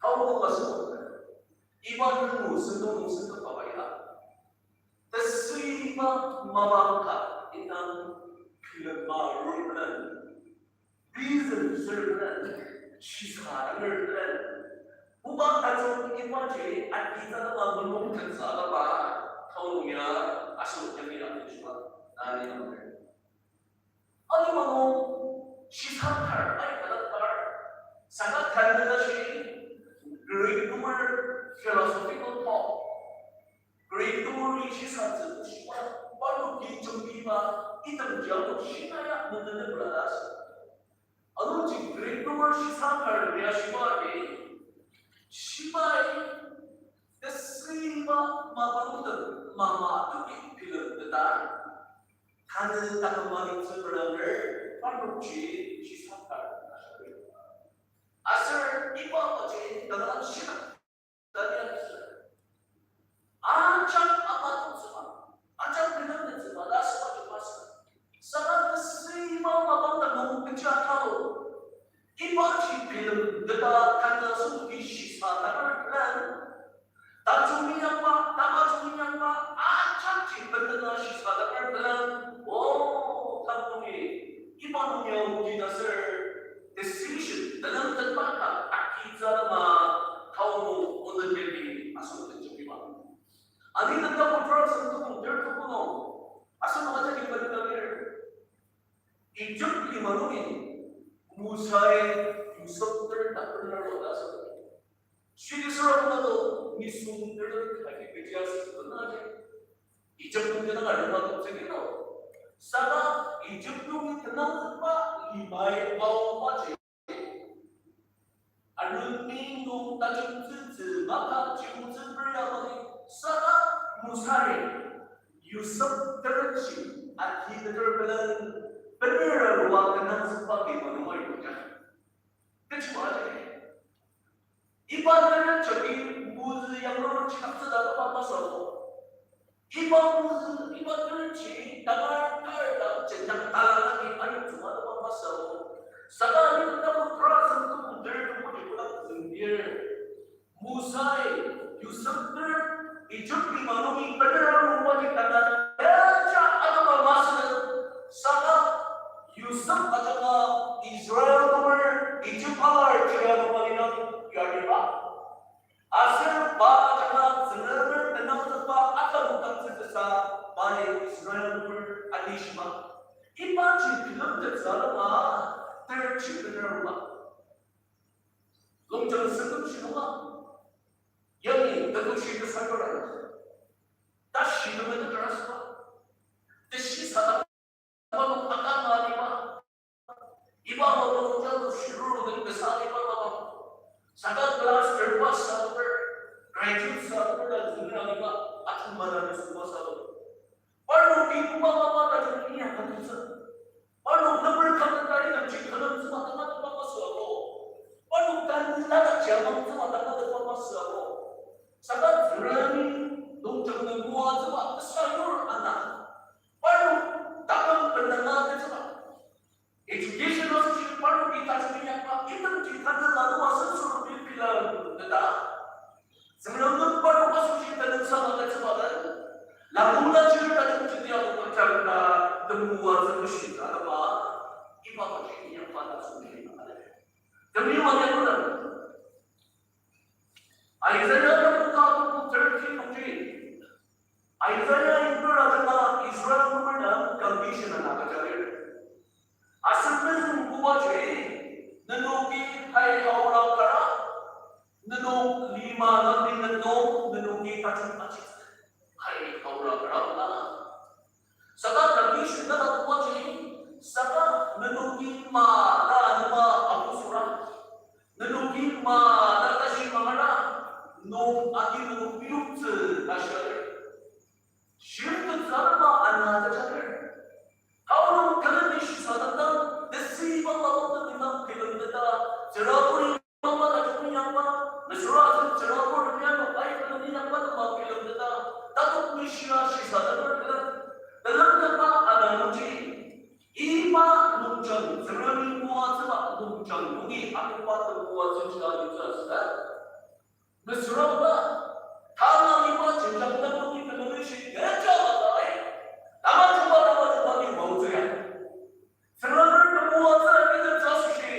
Taoba asüba, iba nungu sentong sentong baba ya. Tesüiba mapang ka indang bilemba rurpren, reason sürpren, shisa tangar külen. Koba tajung ibaji ati tanaba mulung tensa kaba, taoba ya, asenok jagi ya, asenok jagi ya, nani amre. Alima nung shisa kar, ai kala kar, saka tanü tashi, Greek nunger philosophical thought, Greek nungeri shisatsü shiba, parnoki jembiba, item jang shina ya nungenep radas. Anungji Greek nunger shisa kar ya shiba de, shibai, tesüiba mapang tem mama tuki bilem teta. Tanü taküm mali tsübüranger, parnokji shisa kar. Aser iba oji tanü shina. Daniel sir. Ajak ama tongtsüba, ajak bilemtettsüba, ta asüba jemba sür. Saka tesüiba mapang ta nung kecha talo. Ibaji bilem teta tanü asenoki shisa tangar plan. Tajung inyakba, taba jung inyakba, ajakji bendena shisa tangar plan. Oh, tapungi, iba nung ya oji ta sür. Decision, tanang tanba ka, akitsü atema, tao nung onü beli, asenok tenjung iba. Ani tenta putra asenok tokong ter tokong nung, asenok ajak iba tenta lir. Egypt lima nungi, Musai, Yusuf ter ta pelar oda asenok. Shidi sura kuna do, nisung ter ta kati beji asenok na aja. Egypt nung tenang arema toktsü kino. Saka Egypt nung tenang züba limai aoba ji. Arnung nung tajungtsütsü maka jungtsü peria mali. Saka Musari, Yusuf terenshi, ati teter pelen, penera rua tenang züba lima nung arema ja. Kechiba aji. Iba neren jagi mozü yanglur chidaktsüda kaba masü ako. Iba mozü, iba neren ji tangar kar dang jendang talang agi ayimtsüba kaba masü ako. Saka ni tapu kra sangtum der tupu ji kodak züngdir. Musai, Yusuf ter, Egypt lima nungi penera nungba ji tangar, eja adaba masü, saka Yusuf ajanga Israel nunger Egypt alar jia nungba linang yariba. Aser pa ajanga Tsüngremer tenangzükba atalokdaktsütsüsa pai Israel nunger anishiba. Ibaji bilemtettsü alema ter ji bener ruba. Longjang sentong shilunga. Yangi tetushi tesayura. Tashi temetetra süba. Teshi sata mano akanga liba. Iba mano longjang to shiruru den kesa liba mano. Saka class third pass sa loker, graduate sa loker ta züngera liba. Atun mala ni süba sa loker. Parnok ki kuma mama tajung inyaka tutsü. Parnok number kanga kari na ji kanga tutsü matanga tutsü masü ako. Parnok tanü lada ji amang tutsü matanga tutsü masü ako. Saka Tsüngremi longjang nung moatsüba tesayur ana. Parnok taküm bendanga tetsüba. Education association parnok ki tajung inyakba, item ji tanü lanu Isaiah tebu ka tebu thirteen nungji, Isaiah iba ajanga Israel nunger nem condition ana agüja lir. Asen mezüng kobaji, nenoki hai haola kara, nenok lima nangdi nenok, nenoki tajung ajitsü. Hai haola kara na. Saka condition na kobaji, saka nenoki ma na nema apu sura. Nenoki ma na tashi mangara, nung agi nenok meyoktsü ta shia lir. Shirtetsü arema ana ta shia lir. Aonung külemi shisadangdang, tesi bangla bangla tenang bilemteta, tsüraburi bangla tajung inyakba, mesüra asen tsürabur nung ya nung ai külemi inyakba tema bilemteta, tatok mishia shisadanger külem, bilemtetba ana nungji, iba nungjang Tsüngremi moatsüba nungjang nungi akoba temoatsü shia yutsü asüda. Mesüra ola, tanga iba jenjang nungi temelenshi kecha matai, tamajuba tamajuba ni maotsü ya. Tsüngremer temoatsü akitsü asoshi,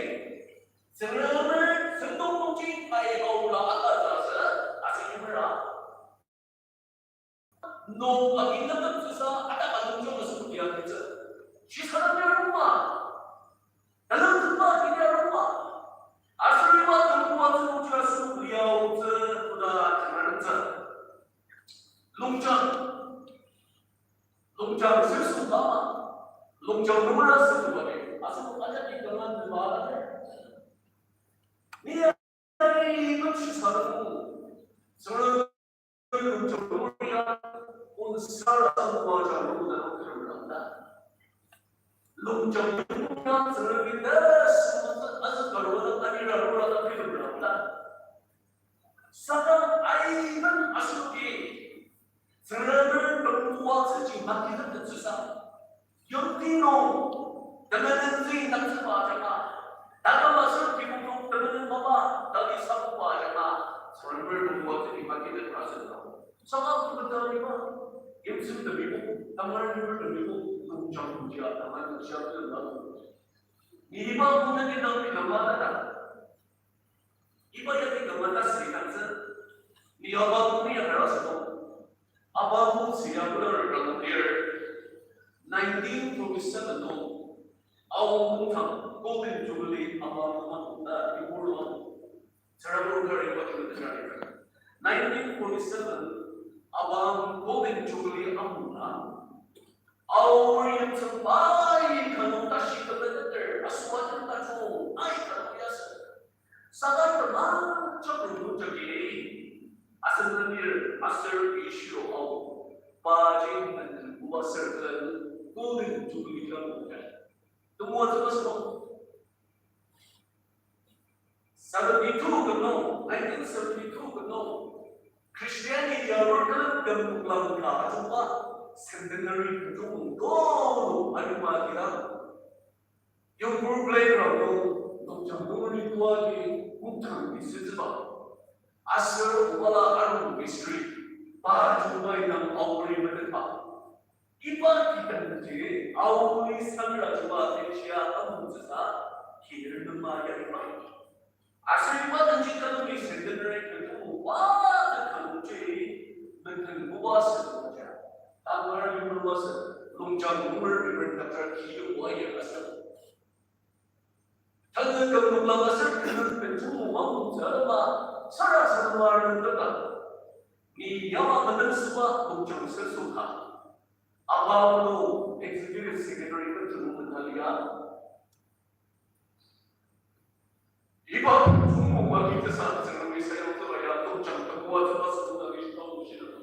Tsüngremer sentong nungji pai aola aka tsü asü, aser yimera. Nung agi nüktettsüsa ataka nungjang asenoki akitsü. Shisadang ya arungma. Tanang tokba agi ya arungma. Aser iba temoatsü nungji asenoki aotsü koda tangaremtsü. Longjang. Longjang sür süngdanga. Longjang nungera sür süngdanga. Asenok ajaki kanga nüba agi. Ni ya, ni nung shisadang. Sür Longjang nungya, on sara nungya jang nungya nung kürang ta. Longjang nungya Tsüngremi ta sümasa azü karua ta tanira rura ta kürang ta. Saka aiben asenoki Tsüngremi temoatsüji makiteptettsüsa. Yimti nung, temenenzi nangzüba ajanga, taküm aser kibong nung temenen mapa, tali sabuba ajanga, Tsüngremi temoatsüji makiteptettsüsa. Saka kümeta lima, yimsem temibo, tamar limer temibo, longjang longjia, tamar longjia temibo. Ni iba kümeta ni nang ni nang mata ta. Iba yagi kümeta sirikangtsü, ni Abakuk ya kara sado. Abakuk siya kula rang lir. Nineteen forty-seven nung, Ao Mungtang Golden Jubilee ama nungma ta ibur lo. Tsürabur kari wa jubilee tejari. Nineteen forty-seven, Abakuk Golden Jubilee amung na. Aor yimtsüng pai kanu tashi kümleteter, asüba jang tajung ai kanu yasü. Saka tema chakru jagi, asen lemir aser ishio ao, paji menden kuba circle, Golden Jubilee kanu ya. Temoatsü asüba. Seventy-two kano, nineteen seventy-two kano, Christianity aor kelen küm noklang ka ajungba centenary kechung tulu ayuba kidang. Yongpur playground nung, nokjang nungri tuagi, mungtang ni sütsüba. Aser obala arung history, pa jungba inang aori metetba. Iba kidanji aoli sangra jungba tenshia amungtsüsa kidir nungma yaribai. Aser iba tenji kanungi centenary kechung wa ta kanungji meten buba sü nungja. Tangar yimur masü, Longjang nunger Reverend Doctor Kiyo Waya asü. Tanü kümnung lama sür kümnung benjung mung wangmung tsü alema, sara sara arung tata. Ni yama menen süba Longjang sür sungka. Aba no executive secretary benjung mung metalia. Iba benjung mung wagi tesa Tsüngremi sayang teba ya Longjang tebua teba sungka ni tong shina.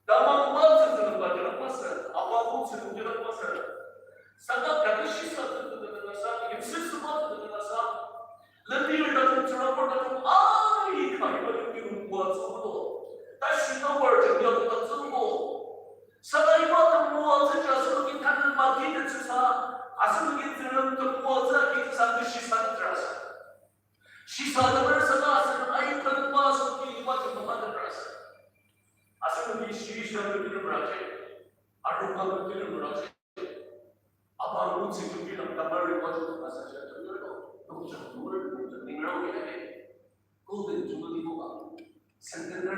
Tamang ba tsütsülen ba jülak masü, aba bu tsütsülen jülak masü. Saka kati shisa tsütsülen jülak masü, yimsüsüba tsütsülen jülak masü. Lenir tajung tsürabur tajung aika iba yimti nungbo atsübo. Tashi kawar jang ya ta tsübo. Saka iba temoatsüji asenoki tanü maki tetsüsa, asenoki Tsüngrem temoatsü agi tesa shisa tetsürasa. Shisa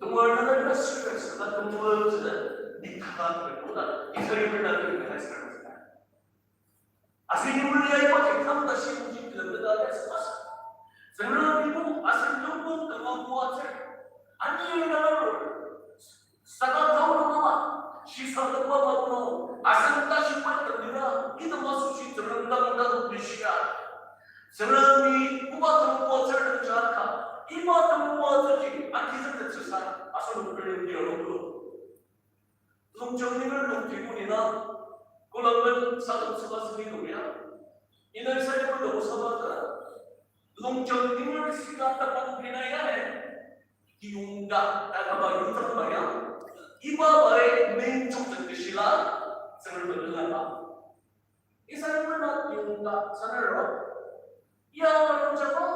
Temoatsü na serious, na temoatsü na ni kaka kaka na, Israel na ni kaka serious. Asen yimli ya iba jengkang ta shimji kilemteta ya spas. Tsüngremi bo asen yongkong kanga moatsür. Ani yonga arur. Saka tao nungaba, shisa nungaba nung, asen ta shibai temdira, ita masoshi Tsüngrem dang dang bishia. Tsüngremi koba temoatsür nung jaka, iba temoatsürji, akizüktettsüsa, asenok Korinti aroglo. Longjang nimer nung tibu nina, kolang men sadang süba süni nung ya. Ina isa ibu nung saba ta. Longjang nimer sika tapang pina ya ne. Tiyongka, ta kaba yutang ba ya. Iba bai men chok tek keshila, Tsüngrem nung la ba. Isa ibu na tiyongka, sana ro. Ya, longjang mo,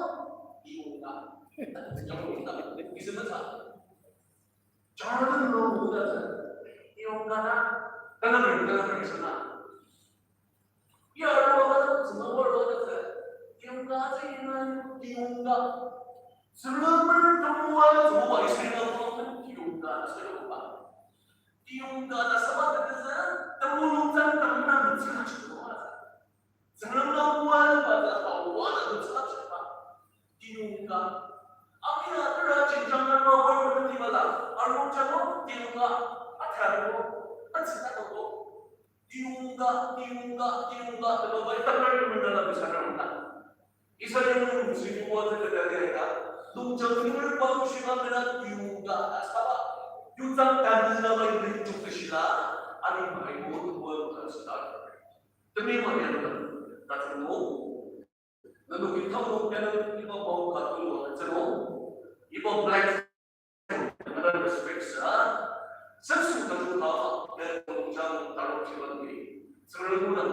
tiyongka. Tiyongka, isa masa. Jordan nung oda tsü, tiyongka na, tangar, tangar sana. Ya, ro oda tsü, züma ro oda tsü, tiyongka tsü ina, tiyongka. Sülümer tongwa tsü wa isi na tongwa tiyongka, sülümer. Tiyongka ta saba ta tsü, temulung tsang tamna metsü na tsü wa. Tsüngrem dang oa liba ta hawa ta lutsü atsüba. Tiyongka. Amia tera jenjang naro aru liba la. Aru jabo tiyongka. Ataro. Atsüta ko. Tiyongka, tiyongka, tiyongka. Tebo bai takar ni mena la bisa na mena. Isa yang nung si oa ta ta ta ta. Longjang ni mena pa shiba mena tiyongka. Asaba. Yutang ta mena la yuri tuk ta shila. Ani mai bo tu bo ta shila. Temi mani anu, tatsüng nung, nenoki tamo kena iba bau ka tulu atsüng nung, iba black, nara respect sa, sensu tamu ta, nenoki jang taru chiban ni, Tsüngrem mudang,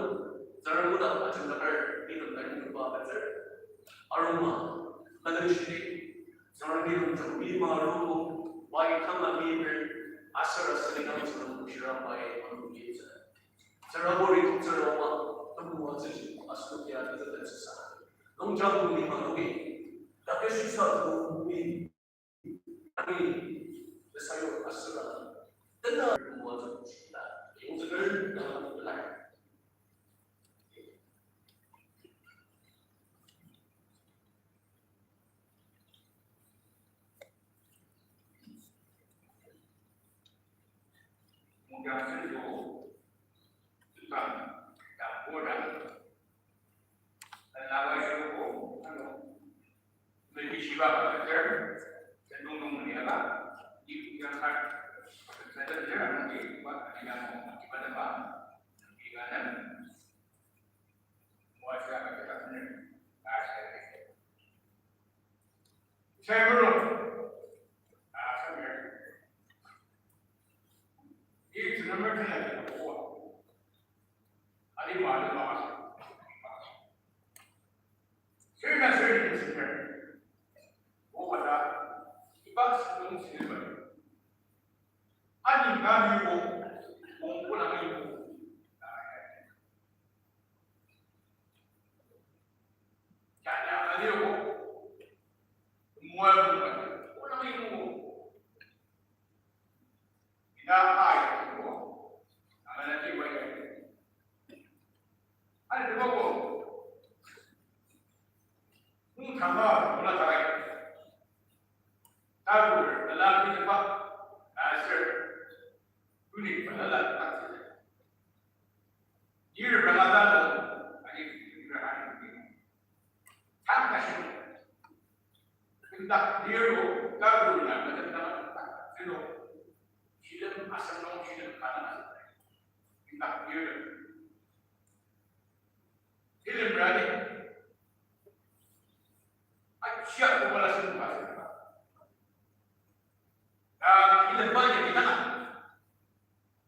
Tsüngrem mudang ajang takar, item tani iba atsür. Aroma, nana shiri, Tsüngrem ni rong jang mi ma rong, bai kama mi ber, asar asar ni kama Tsüngrem shira bai, anu ni sa. Tsüraburi tsüraba, temoatsüji, asenoki ya tezü tenzüsa. Longjang nung lima nungi, takeshisa nungi, ani, tesayo asüra, tena temoatsüji, yongzüker, tena temoatsüji. Ani kami wo, wong ko nang yi wo. Ya, ya, ani wo. Mo ya mo, ko nang yi wo. Ina ai wo. Amana ti wa ya. Ani wo ko. Nung tama, mo na ta. Taru, ala ni pa, aser, tuni pa ala ta. Yir rangada lo, ani yir rangada lo. Tang kashi. Indak yir lo, taru na, mata na, tang kashi lo. Shilem asang lo, shilem kana. Indak yir lo. Ilim rani. Achiak ko bala sing ba sing ba. Ta ilim ba ya kita na.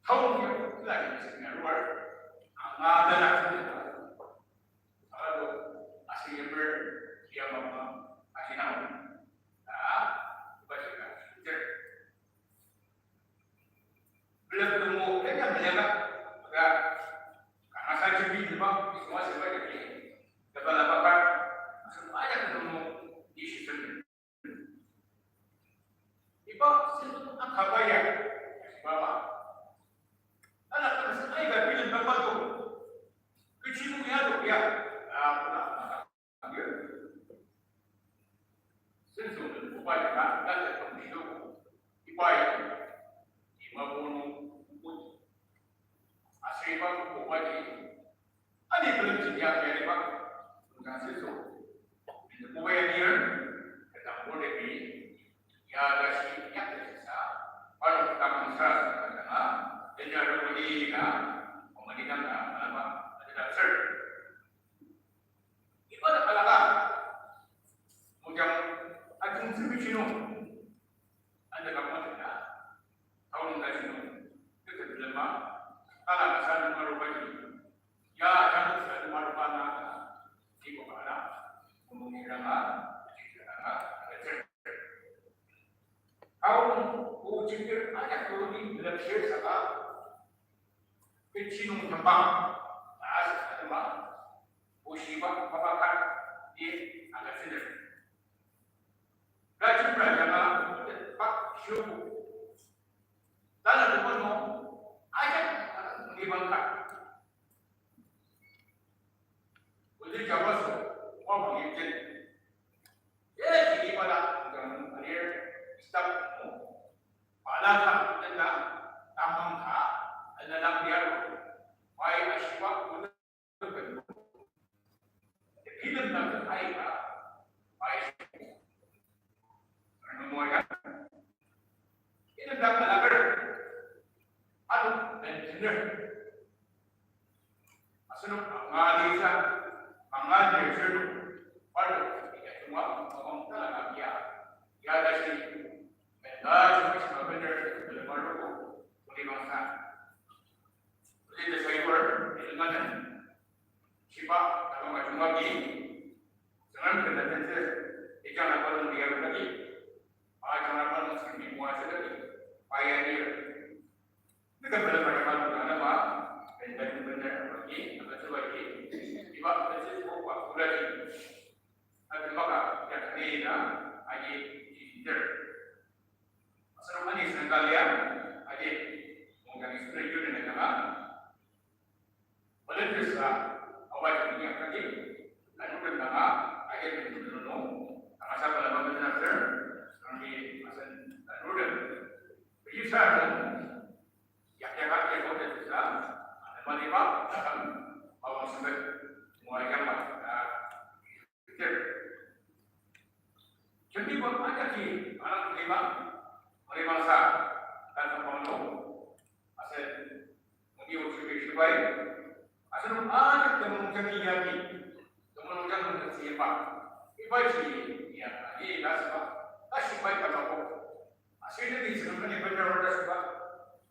Tau ya kita ya sing na luar. Anga da na kita. Alo, asi ya ber, ya mama, asi na. Ta, ba sing na. Ter. Belak tunggu, kaya belak. Iba sentong akaba ya, ashiba ba. Ala kasa aiba bilem tamba to. Kechi nung ya to ya. Ah, kuna. Sensung den oba jaka, kata kong shido, iba ya, ima bono, aser iba oba ji, ani belem jin ya, ya iba, tongkang sensung, den oba ya nir, kata bole bi, ya gashi, ya gashi sa, parnok takang sara sa, kata nga, den ya rukuni na, omani dang na, malaba, ada da ser. Iba da kalaka, mojang ajung tsübi chinung, anda kama tena, taun da chinung, tete lema, kala kasa lema rupa ji, ya ajang kasa lema rupa na, iba kala, kumung iranga, ajik iranga, ajik. Taun, o chikir, ajak tulu ni, lep shir saka, Kechi nung tembang, ta asü atema, bushiba, mapaka, ye, aga tsüner. Rajin rajanga, pak shuku. Tala dumo no, ajak, ngi bangka. Uli jabaso, wa bang yimjin. Ye, jini bala, jang, alir, stop, mo. Bala ka, tenda, tamang ka, ena lam biar, pai ashiba, kuda, kidem na, ai ka, pai, anu moya, kidem na, kalagar, anu, ben, tener. Asenok angalisa, angalir sernok, parnok, ika chungwa, mapang tala ka ya, ya dashi, menda chungwa chima bener, bela maruko, kuli bangsa. Kuli da shaiwar, ilmanen, shiba, tabang ka chungwa ki, sengan kena tense, ijang apa nung liya kaki, pa jang apa nung sami mua sedaki, pioneer. Nika bela pada malu na nama, benda benda bagi, apa tu bagi, iba benda tu apa pula ni. Ada maka yang ni na, aji jinder. Asal mani sengkalian, aji mungkin sudah juga nak nama. Volunteers la, awai kami yang tadi, lalu nama, aji mungkin dulu, nama siapa nama benar, kami asal lalu. Bagi saya, Yak yak yak yak yak yak, ada mani ba, takam, bawang sempet, mua yang ba, ah, kecil. Jembi ba, ada ki, anak lima, mani bangsa, dan kampung lo, asal, mani uji beri sibai, asal ada temung jembi yaki, temung jembi siapa, ibai si, ya, ini dah siapa, dah sipai pada kok. Aser ni sengkang ni bendar order suba,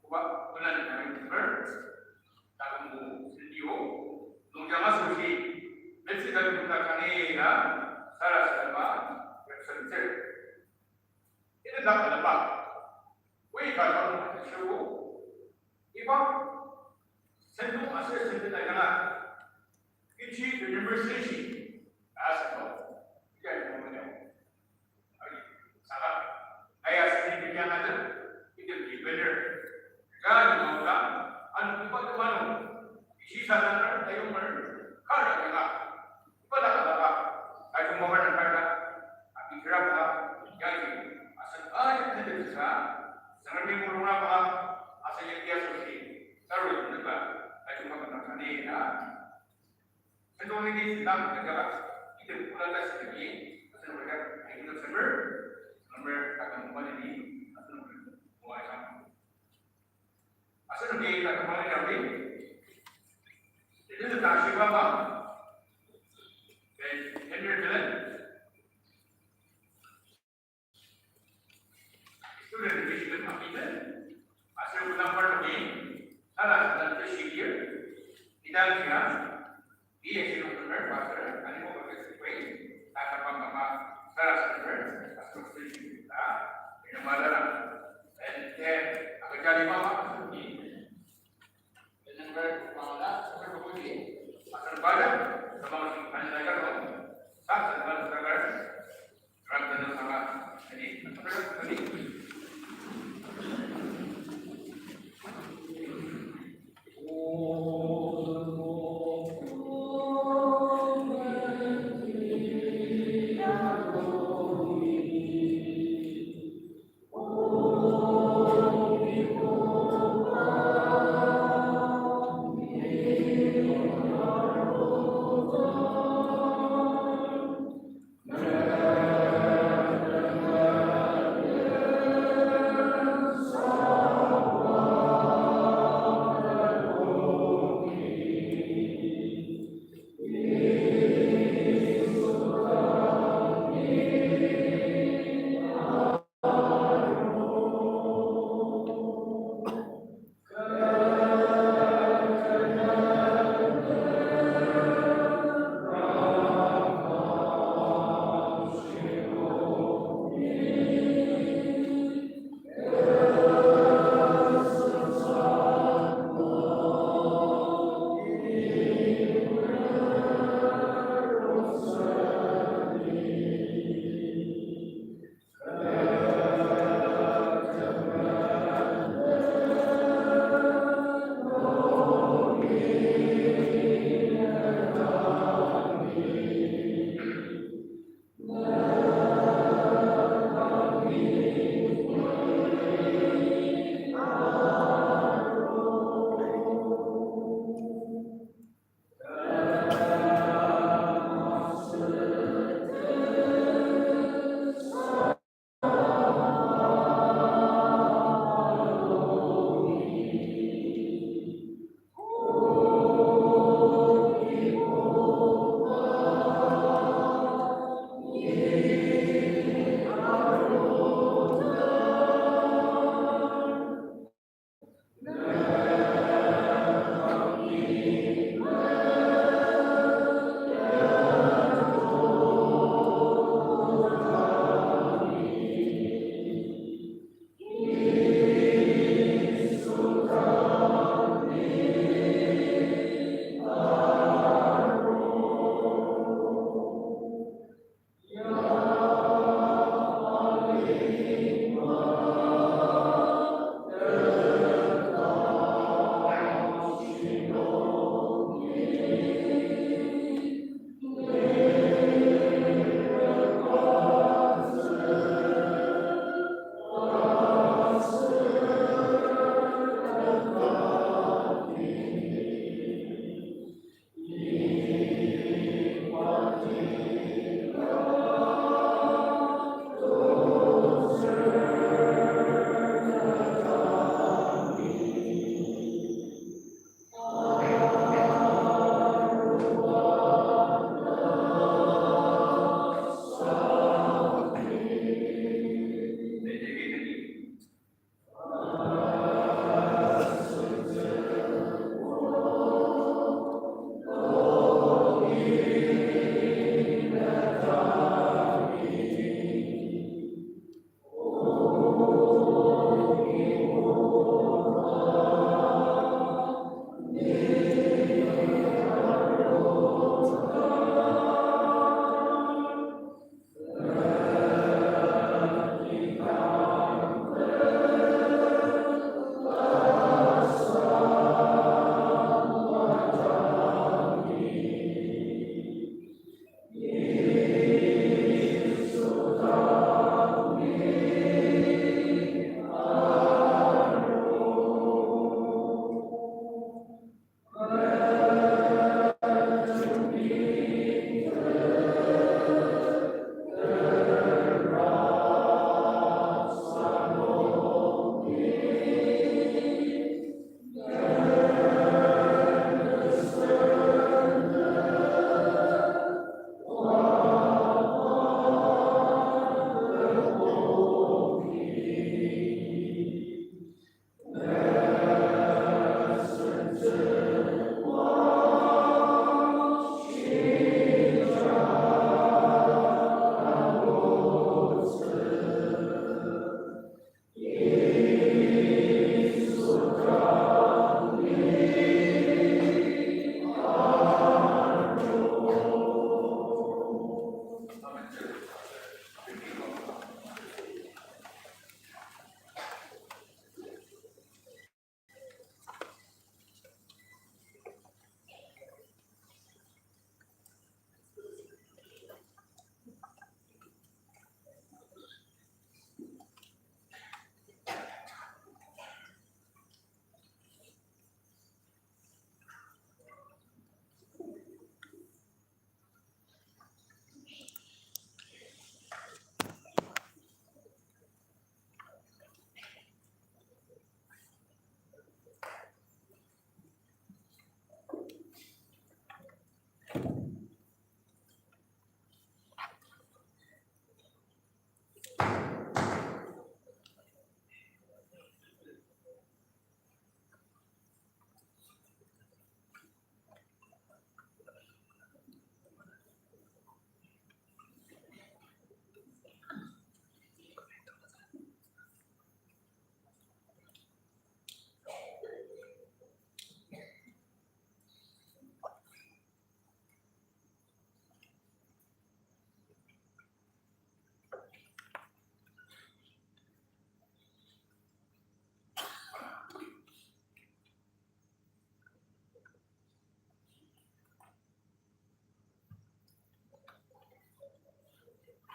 kuba, bulan ni kami ber, takung bu, sendio, nungja masuk si, bensi kami buka kani ya, sara sara ba, representative. Ini tak ada ba. Wei kalau ada show, iba, sendu aser sendu tak kena. Kichi remember station, asal, ikan yang mana. Saka, aya sini bikiang ada, itu di bener. Kan mauda, anu iba tu manu. Isi sadar, ayo mer, kara kena. Iba dah kata, ayo mama dan kata, abi kira kata, jadi, asal ayo tidak bisa, sangat mengurung apa, asal yang dia susi, terus juga, ayo mama dan kata, Sentong ini sedang kerja, itu pula tak sedih, asal mereka, itu September, September akan kembali di, asal mereka, mulai sama. Asal mereka akan kembali nanti, itu tentang siapa, dan Henry Glenn. Student education appeal, aser bulan parnoki, tala sedang tershikir, idang kira, iya sirok bener, pastor, ani mo bener sesuai, tata pang mama, tala sedang, aser tershikir, ta, ini malah, dan, eh, aku jadi mama, ini, Pendengar kepala, seperti, akan banyak, sama masih banyak lagi, tak, sama, sama, sama, sama, ini, ini,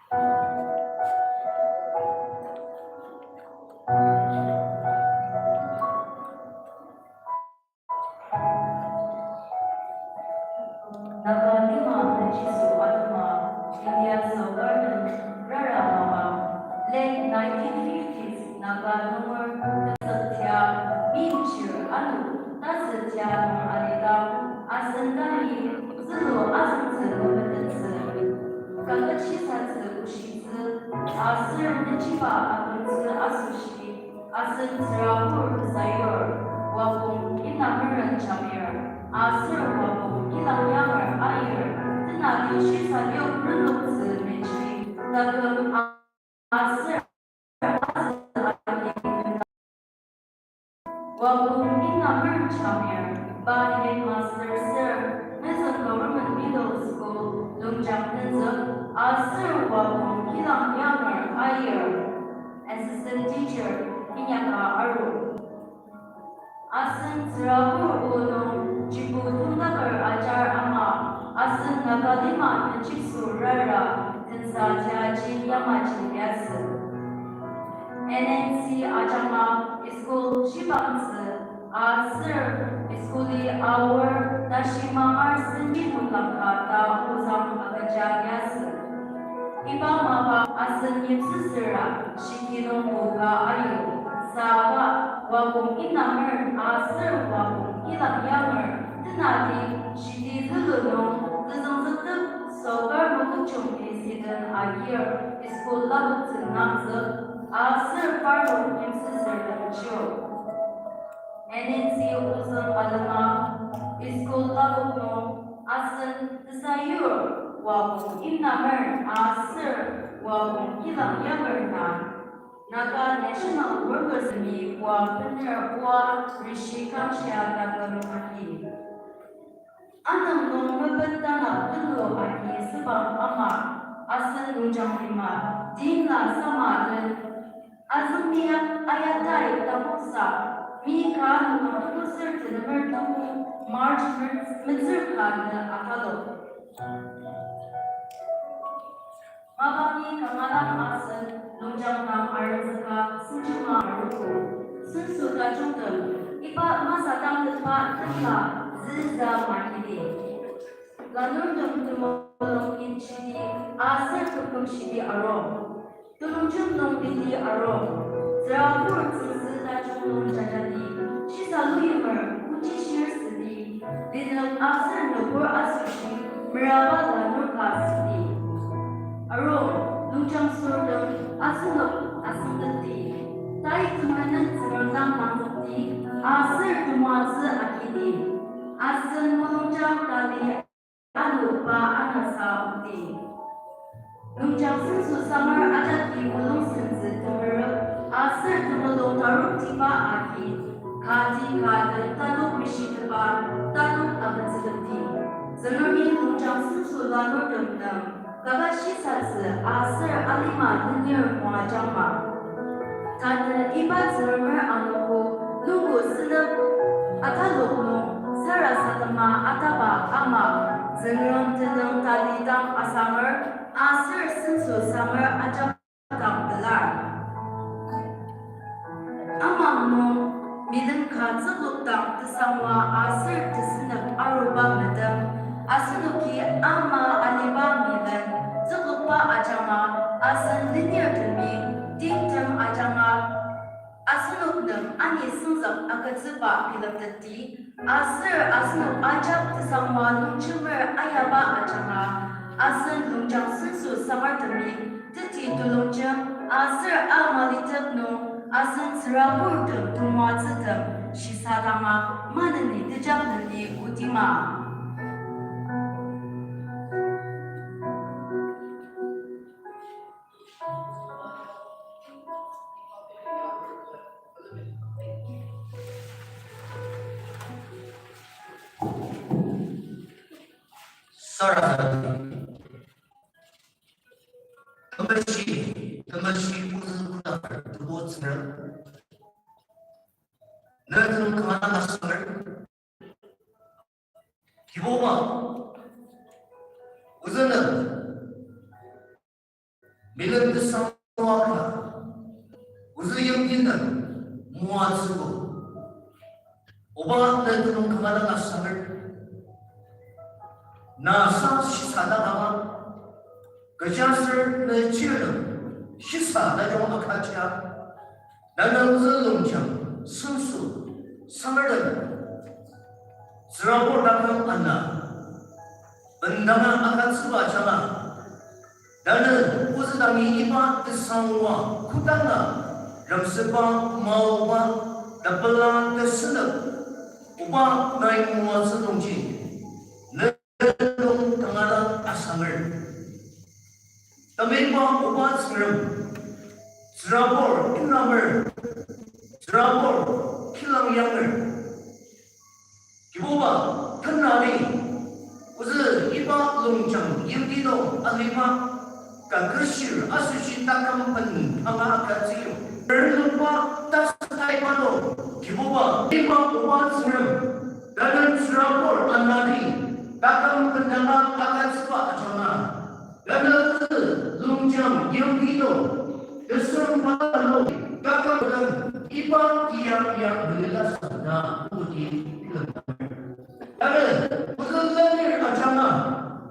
Naga lima mechiso atema India sorkar den rara mapa, late nineteen fifties Naga nunger tepsettia, mimchir ano tasütia nung alidang, asen tanü zülu azüngtsü memetettsü, kaketshitsü kushi aser nechiba akümtsü asoshi, asen tsürabur tesayur, Wapong Inameren Jamir, aser Wapong Kilang Yanger Aier, tenati shisa yok renoktsü mechi, taküm aser Wapong Inameren Jamir, pa headmaster ser, Mezüng Government Middle School, Longchang tenzük, aser Wapong Kilang Yanger Aier, assistant teacher, inyaka aru. Asen tsürabur o nung jibu tongtaker ajar ama, asen Naga lima mechiso rara tensa tiaji yamaji liasü. N N C ajanga school shibangtsü aser school-i aor tashi mangar senji nunglangka ta ozang agüja liasü. Iba mapa asen yimsüsüra shiki nung oka ayu, saka Wapong Inameren aser Wapong Kilang Yanger tenati shidi zülu nung tezüngzüktep sorkar mokokchung president agir school lapoktsü nangzük aser parnok yimsüsür lemchio. N N C ozüng alema school lapok nung asen tesayur Wapong Inameren aser Wapong Kilang Yanger na Naga National Workers-mi oa bener oa rishi kamshia taküm agi. Anüng nung mepet tanap tulu agi sübang ama asen Longchang lima, Timla sama den azüngmia ayatai tapusa, mi ka nung tulu ser tenemer tuku March metsür ka nü atalok. Mapangni kanga dang asen Longchang dang arenzüka senjema arogo. Senso tajungtem, iba masatang tetba tenla züza makidi. Lanurtem temulung inchidi aser tuküm shidi arung. Telongjem nung lidi arung. Tsürabur tsüngsü tajung nung jajadi. Shisa luyimer, ochi shir südi. Linük aser nübur asoshi meraba lanur ka südi. Arung, Longchang sürtem asenok asüngdangdi. Tai temenen Tsüngrem dang langzükdi, aser temoatsü agidi. Asen mulungjang tali ano pa anasa odi. Longchang senso samar ajaki mulung sentsü temerük, aser temulung taruktiba agi, kati ka den tatok mishitepa, tatok agütsütepdi. Tsüngremi Longchang senso lanurtem nem, kaka shisatsü aser alima lenir moajangma. Tanü iba Tsüngremer anogo nungbo sünep atalok nung sarasadema ataba ama Tsüngrem tenüng talidang asanger aser senso sanger ajak dang pelar. Amang nung milen ka tsüklok dang tesangwa aser tesünep aruba metem, asenoki ama aliba milen tsüklokba ajanga asen lenirtemi timtem ajanga asenok nem ani süngzük agütsüba bilemtetti, aser asenok ajak tesangwa longjemer ayaba ajanga asen Longchang senso samartemi teti telongjem aser amalitep nung asen tsüraburtem temoatsütem shisadanga maneni tejak neni otima. Sarasadem. Temeshi, temeshi ozü kudaker Tebu Tsüngrem. Nütem kanga aser Kibuba, ozü nem Milen tesang nung aka, ozü yimti nem moatsübo. Oba ne tenüng kanga dang asanger. Na sa shisadang ama, kechiaser ne chirtem shisa tajung akaja. Tanü ozü longjang sensü sangertem, tsürabur taküm ana, bendanga akatsüba ajanga, tanü ozü dangi iba tesangwa kodanga, ramseba maoba, tapela tesenep, oba nai moatsü nungji, ne nung kanga dang asanger. Temeiba oba Tsüngrem, tsürabur inamer, tsürabur kilang yanger. Kibuba, tenali, ozü iba longjang yimti nung aliba, kaketshir asoshi taküm pen kanga akatsüyong. Erlengba tasataiba nung, Kibuba, iba oba Tsüngrem, tanü tsürabur anadi, taküm pen kanga akatsüba ajanga, tanü ozü longjang yimti nung, tesem pa nung, taküm pen iba kiyak yak belila sana, udi bilemdanger. Tanü, ozü lenir ajanga,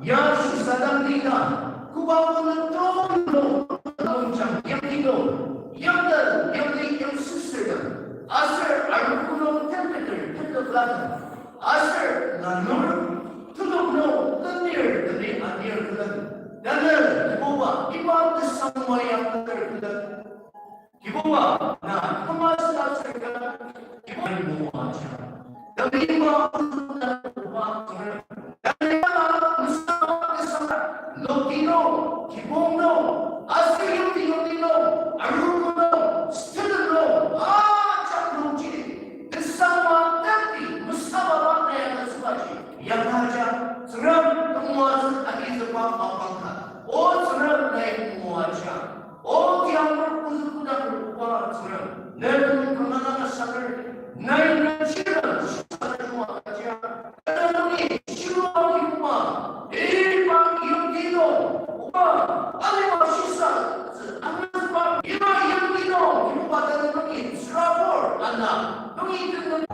ya shisadang lina, koba ozü tulu, longjang yimti nung, yimten, yimli yimsüsütem, aser arogo nung tenteter tenteplatem, aser lanur, tulung nung lenir temi anir külen, tanü, Kibuba, iba tesangwa ya külen külen. Kibuba, na kümasa sürga, Kibuba moaja. Tanü iba, na kümasa sürga, tanü iba, na kümasa sürga, lokino, kibongno, aser yongti yongtino, arogono, studentno, ajak nungji, tesangwa teti, mesababa na yaka sübaji, yaka ja, Tsüngrem, temoatsü agizükba mapang ka, o Tsüngrem nai moaja. O tiang ozü kodang ruba Tsüngrem, ne tenüng kanga dang asanger, nai ne chirtem shisa tajung akaja. Tanü nungi shilua kibuba, iba yimti nung, oba, aliba shisa, tsü, anasba, iba yimti nung, kibuba tanü nungi, tsürabur, ana, nungi tenüng